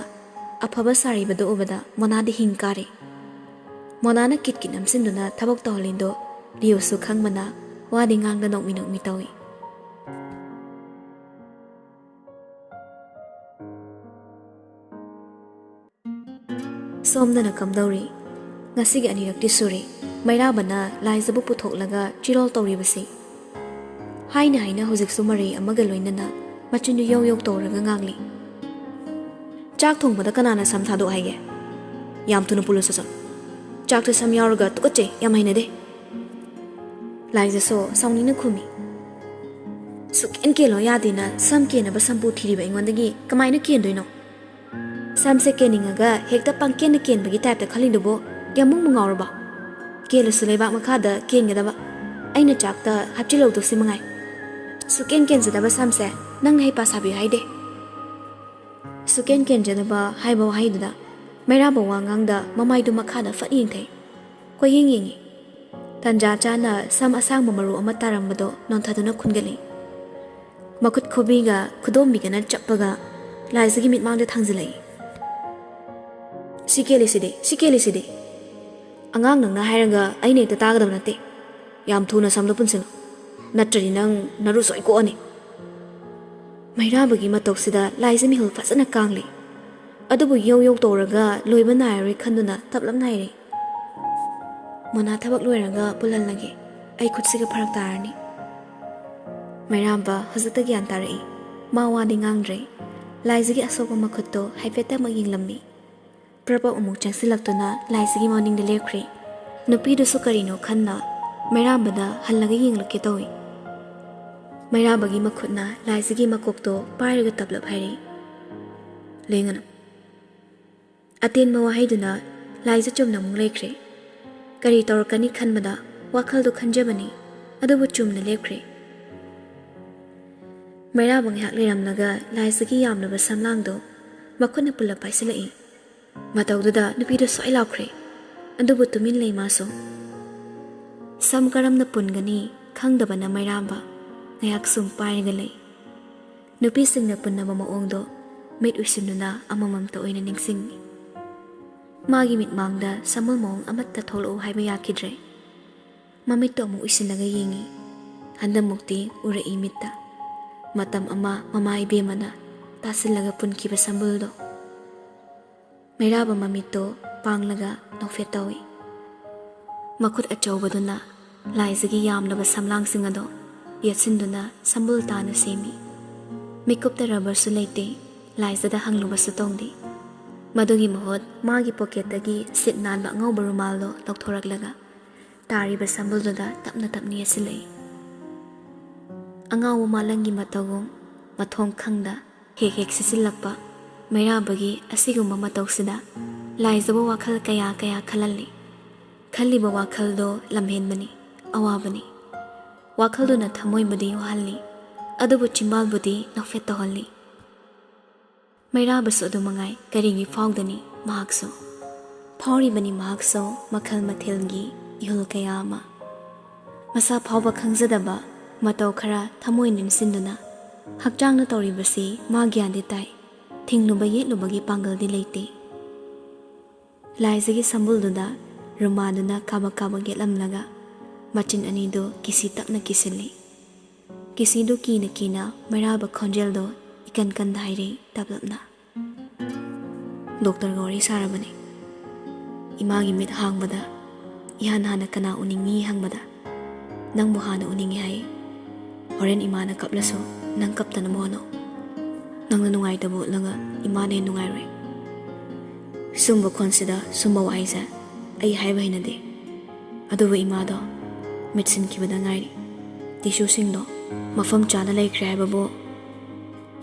ꯑꯐꯕ ꯁꯥꯔꯤꯕꯗꯨ ꯎꯕꯗ ꯃꯣꯅꯥꯗꯤ ꯍꯤꯡ ꯀꯥꯔꯦ꯫ ꯃꯣꯅꯥꯅ ꯀꯤꯠ ꯀꯤꯠ ꯅꯝꯁꯤꯟꯗꯨꯅ ꯊꯕꯛ ꯇꯧꯍꯜꯂꯤꯗꯣ ꯂꯤꯌꯨꯁꯨ ꯈꯪꯕꯅ ꯋꯥꯗꯤ ꯉꯥꯡꯗ ꯅꯣꯛꯃꯤ ꯅꯣꯛꯃꯤ ꯇꯧꯏ꯫ ꯁꯣꯝꯗꯅ ꯀꯝꯗꯧꯔꯤ? ꯉꯁꯤꯒꯤ ꯑꯅꯤꯔꯛꯇꯤ ꯁꯨꯔꯦ ꯃꯩꯔꯥꯕꯅ ꯂꯥꯏꯖꯕꯨ ꯄꯨꯊꯣꯛꯂꯒ ꯆꯤꯔꯣꯜ ꯇꯧꯔꯤꯕꯁꯤ꯫ ꯍꯥꯏꯅ ꯍꯥꯏꯅ ꯍꯧꯖꯤꯛꯁꯨ ꯃꯔꯩ ꯑꯃꯒ ꯂꯣꯏꯅꯅ ꯃꯆꯤꯟꯗꯨ ꯌꯧ ꯌꯧ ꯇꯧꯔꯒ ꯉꯥꯡꯂꯤ꯫ "ꯆꯥꯛ ꯊꯣꯡꯕꯗ ꯀꯅꯥꯅ ꯁꯝ ꯊꯥꯗꯣꯛ ꯍꯥꯏꯒꯦ? ꯌꯥꯝ ꯊꯨꯅ ꯄꯨꯜꯂꯨ ꯁꯠ ꯁꯠ꯫ ꯆꯥꯛꯇ ꯁꯝ ꯌꯥꯎꯔꯒ ꯇꯨꯀꯠꯆꯩ, ꯌꯥꯝ ꯍꯩꯅꯗꯦ꯫" ꯂꯥꯏꯖꯁꯨ ꯁꯥꯎꯅꯤꯡꯅ ꯈꯨꯝꯃꯤ, "ꯁꯨꯛꯀꯦꯟ ꯀꯦꯜꯂꯣ ꯌꯥꯗꯦꯅ ꯁꯝ ꯀꯦꯟꯅꯕ ꯁꯝꯄꯨ ꯊꯤꯔꯤꯕ ꯑꯩꯉꯣꯟꯗꯒꯤ ꯀꯃꯥꯏꯅ ꯀꯦꯟꯗꯣꯏꯅꯣ? ꯁꯝꯁꯦ ꯀꯦꯟꯅꯤꯡꯉꯒ ꯍꯦꯛꯇ ꯄꯪꯀꯦꯟꯗ ꯀꯦꯟꯕꯒꯤ ꯇꯥꯏꯞꯇ ꯈꯜꯂꯤꯗꯨꯕꯨ ꯀꯌꯥꯃꯨꯛ ꯉꯥꯎꯔꯕ? ꯀꯦꯜꯂꯁꯨ ꯂꯩꯕꯥꯛ ꯃꯈꯥꯗ ꯀꯦꯟꯒꯗꯕ꯫ ꯑꯩꯅ ꯆꯥꯛꯇ ꯍꯥꯞꯆꯤꯜꯍꯧꯗꯧꯁꯤ ꯃꯉꯥꯏ꯫ ꯁꯨꯛꯀꯦꯟ ꯀꯦꯟꯖꯗꯕ ꯁꯝꯁꯦ ꯅꯪꯅ ꯍꯩꯄꯥ ꯁꯥꯕꯤꯌꯨ ꯍꯥꯏꯗꯦ꯫" ꯁꯨꯛꯀꯦꯟ ꯀꯦꯟꯖꯗꯕ ꯍꯥꯏꯕ ꯋꯥꯍꯩꯗꯨꯗ ꯃꯩꯔꯥꯕ ꯋꯥ ꯉꯥꯡꯗ ꯃꯃꯥꯏꯗꯨ ꯃꯈꯥꯗ ꯐꯠ ꯌꯦꯡꯊꯩ꯫ ꯀꯣꯏꯌꯦꯡ ꯌꯦꯡꯉꯤ꯫ ꯇꯟꯖꯥ ꯆꯥꯅ ꯁꯝ ꯑꯁꯥꯡꯕ ꯃꯔꯨ ꯑꯃ ꯇꯥꯔꯝꯕꯗꯣ ꯅꯣꯟꯊꯗꯨꯅ ꯈꯨꯟꯒꯠꯂꯤ꯫ ꯃꯈꯨꯠ ꯈꯨꯕꯤꯒ ꯈꯨꯗꯣꯝꯕꯤꯒꯅ ꯆꯞꯄꯒ ꯂꯥꯏꯖꯒꯤ ꯃꯤꯠꯃꯥꯡꯗ ꯊꯥꯡꯖꯤꯜꯂꯛꯏ꯫ "ꯁꯤ ꯀꯦꯜꯂꯤꯁꯤꯗꯤ, ꯁꯤ ꯀꯦꯜꯂꯤꯁꯤꯗꯤ? ꯑꯉꯥꯡ ꯅꯪꯅ ꯍꯥꯏꯔꯒ ꯑꯩꯅ ꯍꯦꯛꯇ ꯇꯥꯒꯗꯕ ꯅꯠꯇꯦ꯫ ꯌꯥꯝ ꯊꯨꯅ ꯁꯝꯗꯣ ꯄꯨꯟꯁꯤꯜꯂꯨ, ꯅꯠꯇ꯭ꯔꯗꯤ ꯅꯪ ꯅꯔꯨ ꯁꯣꯏ ꯀꯣꯛꯑꯅꯤ꯫" ꯃꯩꯔꯥꯕꯒꯤ ꯃꯇꯧꯁꯤꯗ ꯂꯥꯏꯖ ꯃꯤꯍꯨꯜ ꯐꯖꯅ ꯀꯥꯡꯂꯤ꯫ ꯑꯗꯨꯕꯨ ꯌꯧ ꯌꯧ ꯇꯧꯔꯒ ꯂꯣꯏꯕ ꯅꯥꯏꯔꯔꯣꯏ ꯈꯟꯗꯨꯅ ꯇꯞꯂꯞꯅ ꯍꯥꯏꯔꯛꯏ, "ꯃꯣꯅꯥ ꯊꯕꯛ ꯂꯣꯏꯔꯒ ꯄꯨꯜꯍꯜꯂꯒꯦ, ꯑꯩ ꯈꯨꯠꯁꯤꯒ ꯐꯔꯛ ꯇꯥꯔꯅꯤ꯫" ꯃꯩꯔꯥꯕ ꯍꯧꯖꯤꯛꯇ ꯒ꯭ꯌꯥꯟ ꯇꯥꯔꯛꯏ꯫ ꯃꯥ ꯋꯥꯗꯤ ꯉꯥꯡꯗ꯭ꯔꯦ꯫ ꯂꯥꯏꯖꯒꯤ ꯑꯁꯣꯛꯄ ꯃꯈꯨꯠꯇꯣ ꯍꯥꯏꯐꯦꯠꯇꯃꯛ ꯌꯦꯡꯂꯝꯃꯤ꯫ ꯄ꯭ꯔꯄ ꯑꯃꯨꯛ ꯆꯪꯁꯤꯜꯂꯛꯇꯨꯅ ꯂꯥꯏꯖꯒꯤ ꯃꯅꯤꯡꯗ ꯂꯦꯞꯈ꯭ꯔꯦ꯫ ꯅꯨꯄꯤꯗꯨꯁꯨ ꯀꯔꯤꯅꯣ ꯈꯟꯅ ꯃꯩꯔꯥꯕꯗ ꯍꯜꯂꯒ ꯌꯦꯡꯂꯛꯀꯦ ꯇꯧꯏ꯫ ꯃꯩꯔꯥꯕꯒꯤ ꯃꯈꯨꯠꯅ ꯂꯥꯏꯖꯒꯤ ꯃꯀꯣꯛꯇꯣ ꯄꯥꯏꯔꯒ ꯇꯞꯂꯞ ꯍꯥꯏꯔꯛꯏ, "ꯂꯦꯡꯒꯅꯨ꯫" ꯑꯇꯦꯟꯕ ꯋꯥꯍꯩꯗꯨꯅ ꯂꯥꯏꯖ ꯆꯨꯝꯅ ꯑꯃꯨꯛ ꯂꯩꯈ꯭ꯔꯦ꯫ ꯀꯔꯤ ꯇꯧꯔꯛꯀꯅꯤ ꯈꯟꯕꯗ ꯋꯥꯈꯜꯗꯨ ꯈꯟꯖꯕꯅꯤ, ꯑꯗꯨꯕꯨ ꯆꯨꯝꯅ ꯂꯦꯞꯈ꯭ꯔꯦ꯫ ꯃꯩꯔꯥꯕ ꯉꯥꯏꯍꯥꯛ ꯂꯩꯔꯝꯂꯒ ꯂꯥꯏꯖꯒꯤ ꯌꯥꯝꯂꯕ ꯁꯝꯂꯥꯡꯗꯣ ꯃꯈꯨꯠꯅ ꯄꯨꯜꯂꯞ ꯄꯥꯏꯁꯤꯜꯂꯛꯏ꯫ ꯃꯇꯧꯗꯨꯗ ꯅꯨꯄꯤꯗꯨ ꯁ꯭ꯋꯥꯏ ꯂꯥꯎꯈ꯭ꯔꯦ, ꯑꯗꯨꯕꯨ ꯇꯨꯃꯤꯟ ꯂꯩ ꯃꯥꯁꯨ꯫ ꯁꯝ ꯀꯔꯝꯅ ꯄꯨꯟꯒꯅꯤ ꯈꯪꯗꯕꯅ ꯃꯩꯔꯥꯕ ꯉꯥꯏꯍꯥꯛ ꯁꯨꯝ ꯄꯥꯏꯔꯒ ꯂꯩ꯫ ꯅꯨꯄꯤꯁꯤꯡꯅ ꯄꯨꯟꯅꯕ ꯃꯑꯣꯡꯗꯣ ꯃꯤꯠ ꯎꯏꯁꯤꯟꯗꯨꯅ ꯑꯃꯃꯝꯇ ꯑꯣꯏꯅ ꯅꯤꯡꯁꯤꯡꯉꯤ꯫ ꯃꯥꯒꯤ ꯃꯤꯠꯃꯥꯡꯗ ꯁꯃꯨꯜ ꯃꯑꯣꯡ ꯑꯃꯠꯇ ꯊꯣꯛꯂꯛꯎ ꯍꯥꯏꯕ ꯌꯥꯈꯤꯗ꯭ꯔꯦ꯫ ꯃꯃꯤꯠꯇꯣ ꯑꯃꯨꯛ ꯎꯏꯁꯤꯜꯂꯒ ꯌꯦꯡꯉꯤ꯫ ꯍꯟꯗꯛꯃꯨꯛꯇꯤ ꯎꯔꯛꯏ ꯃꯤꯠꯇ꯫ ꯃꯇꯝ ꯑꯃ ꯃꯃꯥ ꯏꯕꯦꯝꯃꯅ ꯇꯥꯁꯤꯜꯂꯒ ꯄꯨꯟꯈꯤꯕ ꯁꯝꯕꯨꯜꯗꯣ꯫ ꯃꯩꯔꯥꯕ ꯃꯃꯤꯠꯇꯣ ꯄꯥꯡꯂꯒ ꯅꯣꯛꯐꯦꯠ ꯇꯧꯏ꯫ ꯃꯈꯨꯠ ꯑꯆꯧꯕꯗꯨꯅ ꯂꯥꯏꯖꯒꯤ ꯌꯥꯝꯂꯕ ꯁꯝꯂꯥꯡꯁꯤꯡ ꯑꯗꯣ ꯌꯦꯠꯁꯤꯟꯗꯨꯅ ꯁꯝꯕꯨꯜ ꯇꯥꯅ ꯁꯦꯝꯃꯤ꯫ ꯃꯤꯀꯨꯞꯇ ꯔꯕꯔꯁꯨ ꯂꯩꯇꯦ, ꯂꯥꯏꯖꯗ ꯍꯪꯂꯨꯕꯁꯨ ꯇꯧꯗꯦ꯫ ꯃꯗꯨꯒꯤ ꯃꯍꯨꯠ ꯃꯥꯒꯤ ꯄꯣꯀꯦꯠꯇꯒꯤ ꯁꯤꯠ ꯅꯥꯟꯕ ꯑꯉꯧꯕ ꯔꯨꯃꯥꯜꯗꯣ ꯂꯧꯊꯣꯔꯛꯂꯒ ꯇꯥꯔꯤꯕ ꯁꯝꯕꯨꯜꯗꯨꯗ ꯇꯞꯅ ꯇꯞꯅ ꯌꯦꯠꯁꯤꯜꯂꯛꯏ꯫ ꯑꯉꯥꯎꯕ ꯃꯥꯂꯪꯒꯤ ꯃꯇꯧꯒꯨꯝ ꯃꯊꯣꯡ ꯈꯪꯗ ꯍꯦꯛ ꯍꯦꯛ ꯁꯤꯠꯆꯤꯜꯂꯛꯄ ꯃꯩꯔꯥꯕꯒꯤ ꯑꯁꯤꯒꯨꯝꯕ ꯃꯇꯧꯁꯤꯗ ꯂꯥꯏꯖꯕꯨ ꯋꯥꯈꯜ ꯀꯌꯥ ꯀꯌꯥ ꯈꯜꯍꯜꯂꯤ꯫ ꯈꯜꯂꯤꯕ ꯋꯥꯈꯜꯗꯣ ꯂꯝꯍꯦꯟꯕꯅꯤ, ꯑꯋꯥꯕꯅꯤ꯫ ꯋꯥꯈꯜꯗꯨꯅ ꯊꯃꯣꯏꯕꯨꯗꯤ ꯋꯥꯍꯜꯂꯤ, ꯑꯗꯨꯕꯨ ꯆꯤꯝꯕꯥꯜꯕꯨꯗꯤ ꯅꯣꯛꯐꯦꯠ ꯇꯧꯍꯜꯂꯤ꯫ ꯃꯩꯔꯥꯕꯁꯨ ꯑꯗꯨ ꯃꯉꯥꯏ, ꯀꯔꯤꯒꯤ ꯐꯥꯎꯗꯅꯤ ꯃꯍꯥꯛꯁꯨ? ꯐꯥꯎꯔꯤꯕꯅꯤ ꯃꯍꯥꯛꯁꯨ ꯃꯈꯜ ꯃꯊꯦꯜꯒꯤ ꯏꯍꯨꯜ ꯀꯌꯥ ꯑꯃ꯫ ꯃꯁꯥ ꯐꯥꯎꯕ ꯈꯪꯖꯗꯕ ꯃꯇꯧ ꯈꯔ ꯊꯃꯣꯏ ꯅꯤꯡꯁꯤꯟꯗꯨꯅ ꯍꯛꯆꯥꯡꯅ ꯇꯧꯔꯤꯕꯁꯤ ꯃꯥ ꯒ꯭ꯌꯥꯟꯗꯤ ꯇꯥꯏ, ꯊꯤꯡꯂꯨꯕ ꯌꯦꯠꯂꯨꯕꯒꯤ ꯄꯥꯡꯒꯜꯗꯤ ꯂꯩꯇꯦ꯫ ꯂꯥꯏꯖꯒꯤ ꯁꯝꯕꯨꯜꯗꯨꯗ ꯔꯨꯃꯥꯗꯨꯅ ꯀꯥꯕꯛ ꯀꯥꯕꯛ ꯌꯦꯠꯂꯝꯂꯒ ꯃꯆꯤꯟ ꯑꯅꯤꯗꯨ ꯀꯤꯁꯤ ꯇꯞꯅ ꯀꯤꯁꯤꯜꯂꯤ꯫ ꯀꯤꯁꯤꯗꯨ ꯀꯤꯅ ꯀꯤꯅ ꯃꯩꯔꯥꯕ ꯈꯣꯟꯖꯦꯜꯗꯣ ꯏꯀꯟ ꯀꯟꯗ ꯍꯥꯏꯔꯛꯏ ꯇꯞꯂꯞꯅ꯫ "ꯗꯣꯛꯇꯔꯒ ꯋꯥꯔꯤ ꯁꯥꯔꯕꯅꯤ꯫ ꯏꯃꯥꯒꯤ ꯃꯤꯠ ꯍꯥꯡꯕꯗ ꯏꯍꯥꯟ ꯍꯥꯟꯅ ꯀꯅꯥ ꯎꯅꯤꯡꯉꯤ ꯍꯪꯕꯗ ꯅꯪꯕꯨ ꯍꯥꯟꯅ ꯎꯅꯤꯡꯉꯤ ꯍꯥꯏ꯫ ꯍꯣꯔꯦꯟ ꯏꯃꯥꯅ ꯀꯞꯂꯁꯨ ꯅꯪ ꯀꯞꯇꯅꯕ ꯍꯣꯠꯅꯧ꯫ ꯅꯪꯅ ꯅꯨꯡꯉꯥꯏꯇꯕ ꯎꯠꯂꯒ ꯏꯃꯥꯅ ꯍꯦꯟꯅ ꯅꯨꯡꯉꯥꯏꯔꯣꯏ꯫ ꯁꯨꯝꯕ ꯈꯣꯟꯁꯤꯗ ꯁꯨꯝꯕ ꯋꯥꯍꯩꯁꯦ ꯑꯩ ꯍꯥꯏꯕ ꯍꯩꯅꯗꯦ꯫ ꯑꯗꯨꯕꯨ ꯏꯃꯥꯗꯣ ꯃꯤꯠꯁꯤꯟꯈꯤꯕꯗ ꯉꯥꯏꯔꯤ꯫ ꯇꯤꯁꯨꯁꯤꯡꯗꯣ ꯃꯐꯝ ꯆꯥꯅ ꯂꯩꯈ꯭ꯔꯦ ꯍꯥꯏꯕꯕꯨ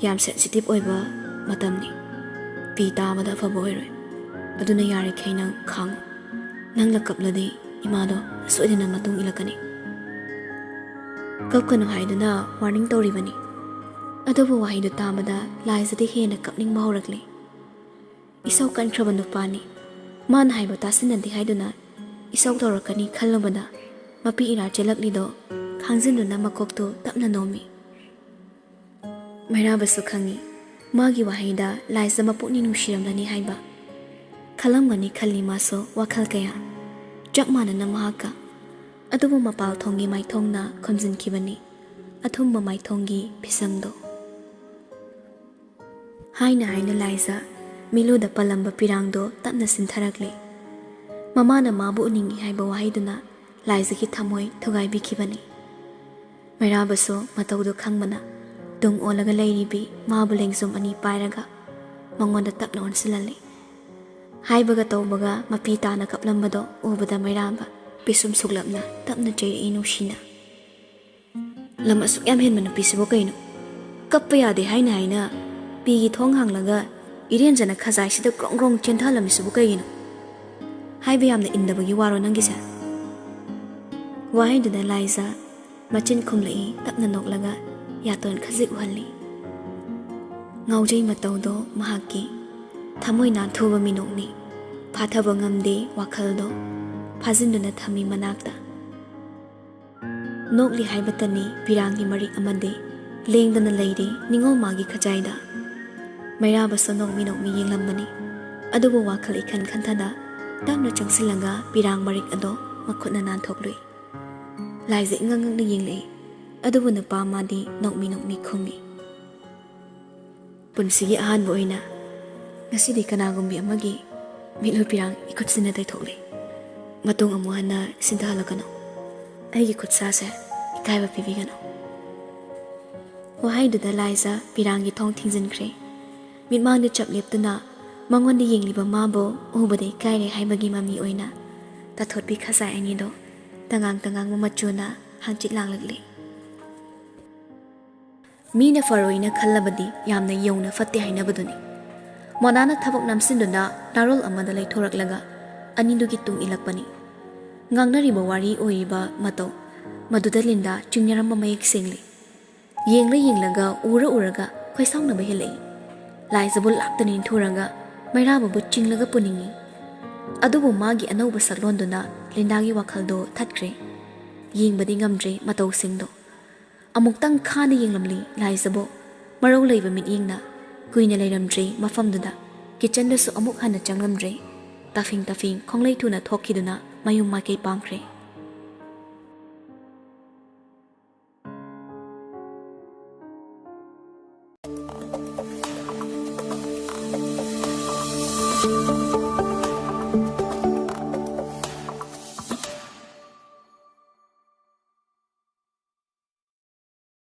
ꯌꯥꯝ ꯁꯦꯟꯁꯤꯇꯤꯞ ꯑꯣꯏꯕ ꯃꯇꯝꯅꯤ꯫ ꯄꯤ ꯇꯥꯕꯗ ꯑꯐꯕ ꯑꯣꯏꯔꯣꯏ꯫ ꯑꯗꯨꯅ ꯌꯥꯔꯤꯈꯩ ꯅꯪ ꯈꯥꯡꯉꯨ꯫ ꯅꯪꯅ ꯀꯞꯂꯗꯤ ꯏꯃꯥꯗꯣ ꯁꯣꯏꯗꯅ ꯃꯇꯨꯡ ꯏꯜꯂꯛꯀꯅꯤ꯫ ꯀꯞꯀꯅꯨ ꯍꯥꯏꯗꯨꯅ ꯋꯥꯔꯅꯤꯡ ꯇꯧꯔꯤꯕꯅꯤ꯫ ꯑꯗꯨꯕꯨ ꯋꯥꯍꯩꯗꯨ ꯇꯥꯕꯗ ꯂꯥꯏꯖꯗꯤ ꯍꯦꯟꯅ ꯀꯞꯅꯤꯡꯕ ꯍꯧꯔꯛꯂꯦ꯫ ꯏꯁꯧ ꯀꯟꯈ꯭ꯔꯕ ꯅꯨꯄꯥꯅꯤ꯫ ꯃꯥꯅ ꯍꯥꯏꯕ ꯇꯥꯁꯤꯟꯅꯗꯦ ꯍꯥꯏꯗꯨꯅ ꯏꯁꯧ ꯇꯧꯔꯛꯀꯅꯤ ꯈꯜꯂꯨꯕꯗ ꯃꯄꯤ ꯏꯔꯥ ꯆꯦꯜꯂꯛꯂꯤꯗꯣ ꯈꯥꯡꯖꯤꯟꯗꯨꯅ ꯃꯀꯣꯛꯇꯨ ꯇꯞꯅ ꯅꯣꯝꯃꯤ꯫ ꯃꯩꯔꯥꯕꯁꯨ ꯈꯪꯏ, ꯃꯥꯒꯤ ꯋꯥꯍꯩꯗ ꯂꯥꯏꯖ ꯃꯄꯨꯛꯅꯤꯡ ꯅꯨꯡꯁꯤꯔꯝꯂꯅꯤ ꯍꯥꯏꯕ꯫ ꯈꯜꯂꯝꯒꯅꯤ ꯈꯜꯂꯤ ꯃꯥꯁꯨ ꯋꯥꯈꯜ ꯀꯌꯥ꯫ ꯆꯞ ꯃꯥꯟꯅꯅ ꯃꯍꯥꯛꯀ꯫ ꯑꯗꯨꯕꯨ ꯃꯄꯥꯜ ꯊꯣꯡꯒꯤ ꯃꯥꯏꯊꯣꯡꯅ ꯈꯨꯝꯖꯤꯟꯈꯤꯕꯅꯤ ꯑꯊꯨꯝꯕ ꯃꯥꯏꯊꯣꯡꯒꯤ ꯐꯤꯁꯪꯗꯣ꯫ ꯍꯥꯏꯅ ꯍꯥꯏꯅ ꯂꯥꯏꯖ ꯃꯤꯂꯨꯗ ꯄꯜꯂꯝꯕ ꯄꯤꯔꯥꯡꯗꯣ ꯇꯞꯅ ꯁꯤꯟꯊꯔꯛꯂꯦ꯫ ꯃꯃꯥꯅ ꯃꯥꯕꯨ ꯎꯅꯤꯡꯏ ꯍꯥꯏꯕ ꯋꯥꯍꯩꯗꯨꯅ ꯂꯥꯏꯖꯒꯤ ꯊꯃꯣꯏ ꯊꯨꯒꯥꯏꯕꯤꯈꯤꯕꯅꯤ꯫ ꯃꯩꯔꯥꯕꯁꯨ ꯃꯇꯧꯗꯨ ꯈꯪꯕꯅ ꯇꯨꯡ ꯑꯣꯜꯂꯒ ꯂꯩꯔꯤꯕꯤ ꯃꯥꯕꯨ ꯂꯦꯡꯖꯨꯝ ꯑꯅꯤ ꯄꯥꯏꯔꯒ ꯃꯉꯣꯟꯗ ꯇꯞꯅ ꯑꯣꯟꯁꯤꯜꯍꯜꯂꯤ꯫ ꯍꯥꯏꯕꯒ ꯇꯧꯕꯒ ꯃꯄꯤ ꯇꯥꯅ ꯀꯞꯂꯝꯕꯗꯣ ꯎꯕꯗ ꯃꯩꯔꯥꯕ ꯄꯤꯁꯨꯝ ꯁꯨꯛꯂꯞꯅ ꯇꯞꯅ ꯆꯩꯔꯛꯏ ꯅꯨꯡꯁꯤꯅ꯫ "ꯂꯝ ꯑꯁꯨꯛ ꯌꯥꯝ ꯍꯦꯟꯕ ꯅꯨꯄꯤꯁꯤꯕꯨ ꯀꯩꯅꯣ? ꯀꯞꯄ ꯌꯥꯗꯦ ꯍꯥꯏꯅ ꯍꯥꯏꯅ ꯄꯤꯒꯤ ꯊꯣꯡ ꯍꯥꯡꯂꯒ ꯏꯔꯦꯟꯖꯅ ꯈꯖꯥꯏꯁꯤꯗ ꯒ꯭ꯔꯣꯡ ꯒ꯭ꯔꯣꯡ ꯆꯦꯟꯊꯍꯜꯂꯝꯃꯤꯁꯤꯕꯨ ꯀꯩꯒꯤꯅꯣ? ꯍꯥꯏꯕ ꯌꯥꯝꯅ ꯏꯟꯗꯕꯒꯤ ꯋꯥꯔꯣ ꯅꯪꯒꯤꯁꯦ?" ꯋꯥꯍꯩꯗꯨꯗ ꯂꯥꯏꯖ ꯃꯆꯤꯟ ꯈꯨꯝꯂꯛꯏ ꯇꯞꯅ ꯅꯣꯛꯂꯒ ꯌꯥꯇꯣꯟ ꯈꯖꯤꯛ ꯎꯍꯜꯂꯤ꯫ ꯉꯥꯎꯖꯩ ꯃꯇꯧꯗꯣ ꯃꯍꯥꯛꯀꯤ꯫ ꯊꯃꯣꯏ ꯅꯥꯟꯊꯨꯕ ꯃꯤꯅꯣꯛꯅꯤ꯫ ꯐꯥꯊꯕ ꯉꯝꯗꯦ ꯋꯥꯈꯜꯗꯣ꯫ ꯐꯥꯖꯤꯟꯗꯨꯅ ꯊꯝꯃꯤ ꯃꯅꯥꯛꯇ꯫ ꯅꯣꯛꯂꯤ ꯍꯥꯏꯕꯇꯅꯤ ꯄꯤꯔꯥꯡꯒꯤ ꯃꯔꯤꯛ ꯑꯃꯗꯤ ꯂꯦꯡꯗꯅ ꯂꯩꯔꯤ ꯅꯤꯉꯣꯜ ꯃꯥꯒꯤ ꯈꯖꯥꯏꯗ꯫ ꯃꯩꯔꯥꯕꯁꯨ ꯅꯣꯛꯃꯤ ꯅꯣꯛꯃꯤ ꯌꯦꯡꯂꯝꯕꯅꯤ꯫ ꯑꯗꯨꯕꯨ ꯋꯥꯈꯜ ꯏꯈꯟ ꯈꯟꯊꯅ ꯇꯞꯅ ꯆꯪꯁꯤꯜꯂꯒ ꯄꯤꯔꯥꯡ ꯃꯔꯤꯛ ꯑꯗꯣ ꯃꯈꯨꯠꯅ ꯅꯥꯟꯊꯣꯛꯂꯨꯏ꯫ ꯂꯥꯏꯖ ꯏꯉꯛ ꯉꯛꯅ ꯌꯦꯡꯂꯛꯏ꯫ ꯑꯗꯨꯕꯨ ꯅꯨꯄꯥ ꯃꯥꯗꯤ ꯅꯣꯛꯃꯤ ꯅꯣꯛꯃꯤ ꯈꯨꯝꯃꯤ꯫ ꯄꯨꯟꯁꯤꯒꯤ ꯑꯍꯥꯟꯕ ꯑꯣꯏꯅ ꯉꯁꯤꯗꯤ ꯀꯅꯥꯒꯨꯝꯕꯤ ꯑꯃꯒꯤ ꯃꯤꯠꯂꯨ ꯄꯤꯔꯥꯡ ꯏꯈꯨꯠꯁꯤꯅ ꯇꯩꯊꯣꯛꯂꯤ꯫ ꯃꯇꯨꯡ ꯑꯃꯨꯛ ꯍꯟꯅ ꯁꯤꯟꯊꯍꯜꯂꯛꯀꯅꯨ꯫ ꯑꯩꯒꯤ ꯈꯨꯠꯁꯥꯁꯦ ꯏꯀꯥꯏꯕ ꯄꯤꯕꯤꯒꯅꯨ꯫ ꯋꯥꯍꯩꯗꯨꯗ ꯂꯥꯏꯖ ꯄꯤꯔꯥꯡꯒꯤ ꯊꯣꯡ ꯊꯤꯡꯖꯤꯟꯈ꯭ꯔꯦ꯫ ꯃꯤꯠꯃꯥꯡꯗ ꯆꯞ ꯂꯦꯞꯇꯨꯅ ꯃꯉꯣꯟꯗ ꯌꯦꯡꯂꯤꯕ ꯃꯥꯕꯨ ꯎꯕꯗ ꯏꯀꯥꯏꯔꯦ ꯍꯥꯏꯕꯒꯤ ꯃꯃꯤ ꯑꯣꯏꯅ ꯇꯥꯊꯣꯠꯄꯤ ꯈꯖꯥꯏ ꯑꯅꯤꯗꯣ ꯇꯉꯥꯡ ꯇꯉꯥꯡꯕ ꯃꯆꯨꯅ ꯍꯪꯆꯤꯠ ꯂꯥꯡꯂꯛꯂꯤ꯫ ꯃꯤꯅ ꯐꯔꯣꯏꯅ ꯈꯜꯂꯕꯗꯤ ꯌꯥꯝꯅ ꯌꯧꯅ ꯐꯠꯇꯦ ꯍꯥꯏꯅꯕꯗꯨꯅꯤ꯫ ꯃꯣꯅꯥꯅ ꯊꯕꯛ ꯅꯝꯁꯤꯟꯗꯨꯅ ꯇꯥꯔꯣꯜ ꯑꯃꯗ ꯂꯩꯊꯣꯔꯛꯂꯒ ꯑꯅꯤꯗꯨꯒꯤ ꯇꯨꯡ ꯏꯜꯂꯛꯄꯅꯤ꯫ ꯉꯥꯡꯅꯔꯤꯕ ꯋꯥꯔꯤ ꯑꯣꯏꯔꯤꯕ ꯃꯇꯧ ꯃꯗꯨꯗ ꯂꯤꯟꯗꯥ ꯆꯤꯡꯅꯔꯝꯕ ꯃꯌꯦꯛ ꯁꯦꯡꯂꯤ꯫ ꯌꯦꯡꯂ ꯌꯦꯡꯂꯒ, ꯎꯔ ꯎꯔꯒ ꯈꯣꯏꯁꯥꯎꯅꯕ ꯍꯦꯜꯂꯛꯏ꯫ ꯂꯥꯏꯖꯕꯨ ꯂꯥꯛꯇꯅ ꯏꯟꯊꯨꯔꯒ ꯃꯩꯔꯥꯕꯕꯨ ꯆꯤꯡꯂꯒ ꯄꯨꯅꯤꯡꯏ꯫ ꯑꯗꯨꯕꯨ ꯃꯥꯒꯤ ꯑꯅꯧꯕ ꯁꯛꯂꯣꯟꯗꯨꯅ ꯂꯤꯟꯗꯥꯒꯤ ꯋꯥꯈꯜꯗꯣ ꯊꯠꯈ꯭ꯔꯦ꯫ ꯌꯦꯡꯕꯗꯤ ꯉꯝꯗ꯭ꯔꯦ ꯃꯇꯧꯁꯤꯡꯗꯣ꯫ ꯑꯃꯨꯛꯇꯪ ꯈꯥꯅ ꯌꯦꯡꯂꯝꯂꯤ ꯂꯥꯏꯖꯕꯨ꯫ ꯃꯔꯧ ꯂꯩꯕ ꯃꯤꯠꯌꯦꯡꯅ꯫ ꯀꯨꯏꯅ ꯂꯩꯔꯝꯗ꯭ꯔꯦ ꯃꯐꯝꯗꯨꯗ꯫ ꯀꯤꯆꯟꯗꯁꯨ ꯑꯃꯨꯛ ꯍꯟꯅ ꯆꯪꯂꯝꯗ꯭ꯔꯦ꯫ ꯇꯥꯐꯤꯡ ꯇꯥꯐꯤꯡ ꯈꯣꯡꯂꯩ ꯊꯨꯅ ꯊꯣꯛꯈꯤꯗꯨꯅ ꯃꯌꯨꯝ ꯃꯥꯏꯀꯩ ꯄꯥꯡꯈ꯭ꯔꯦ꯫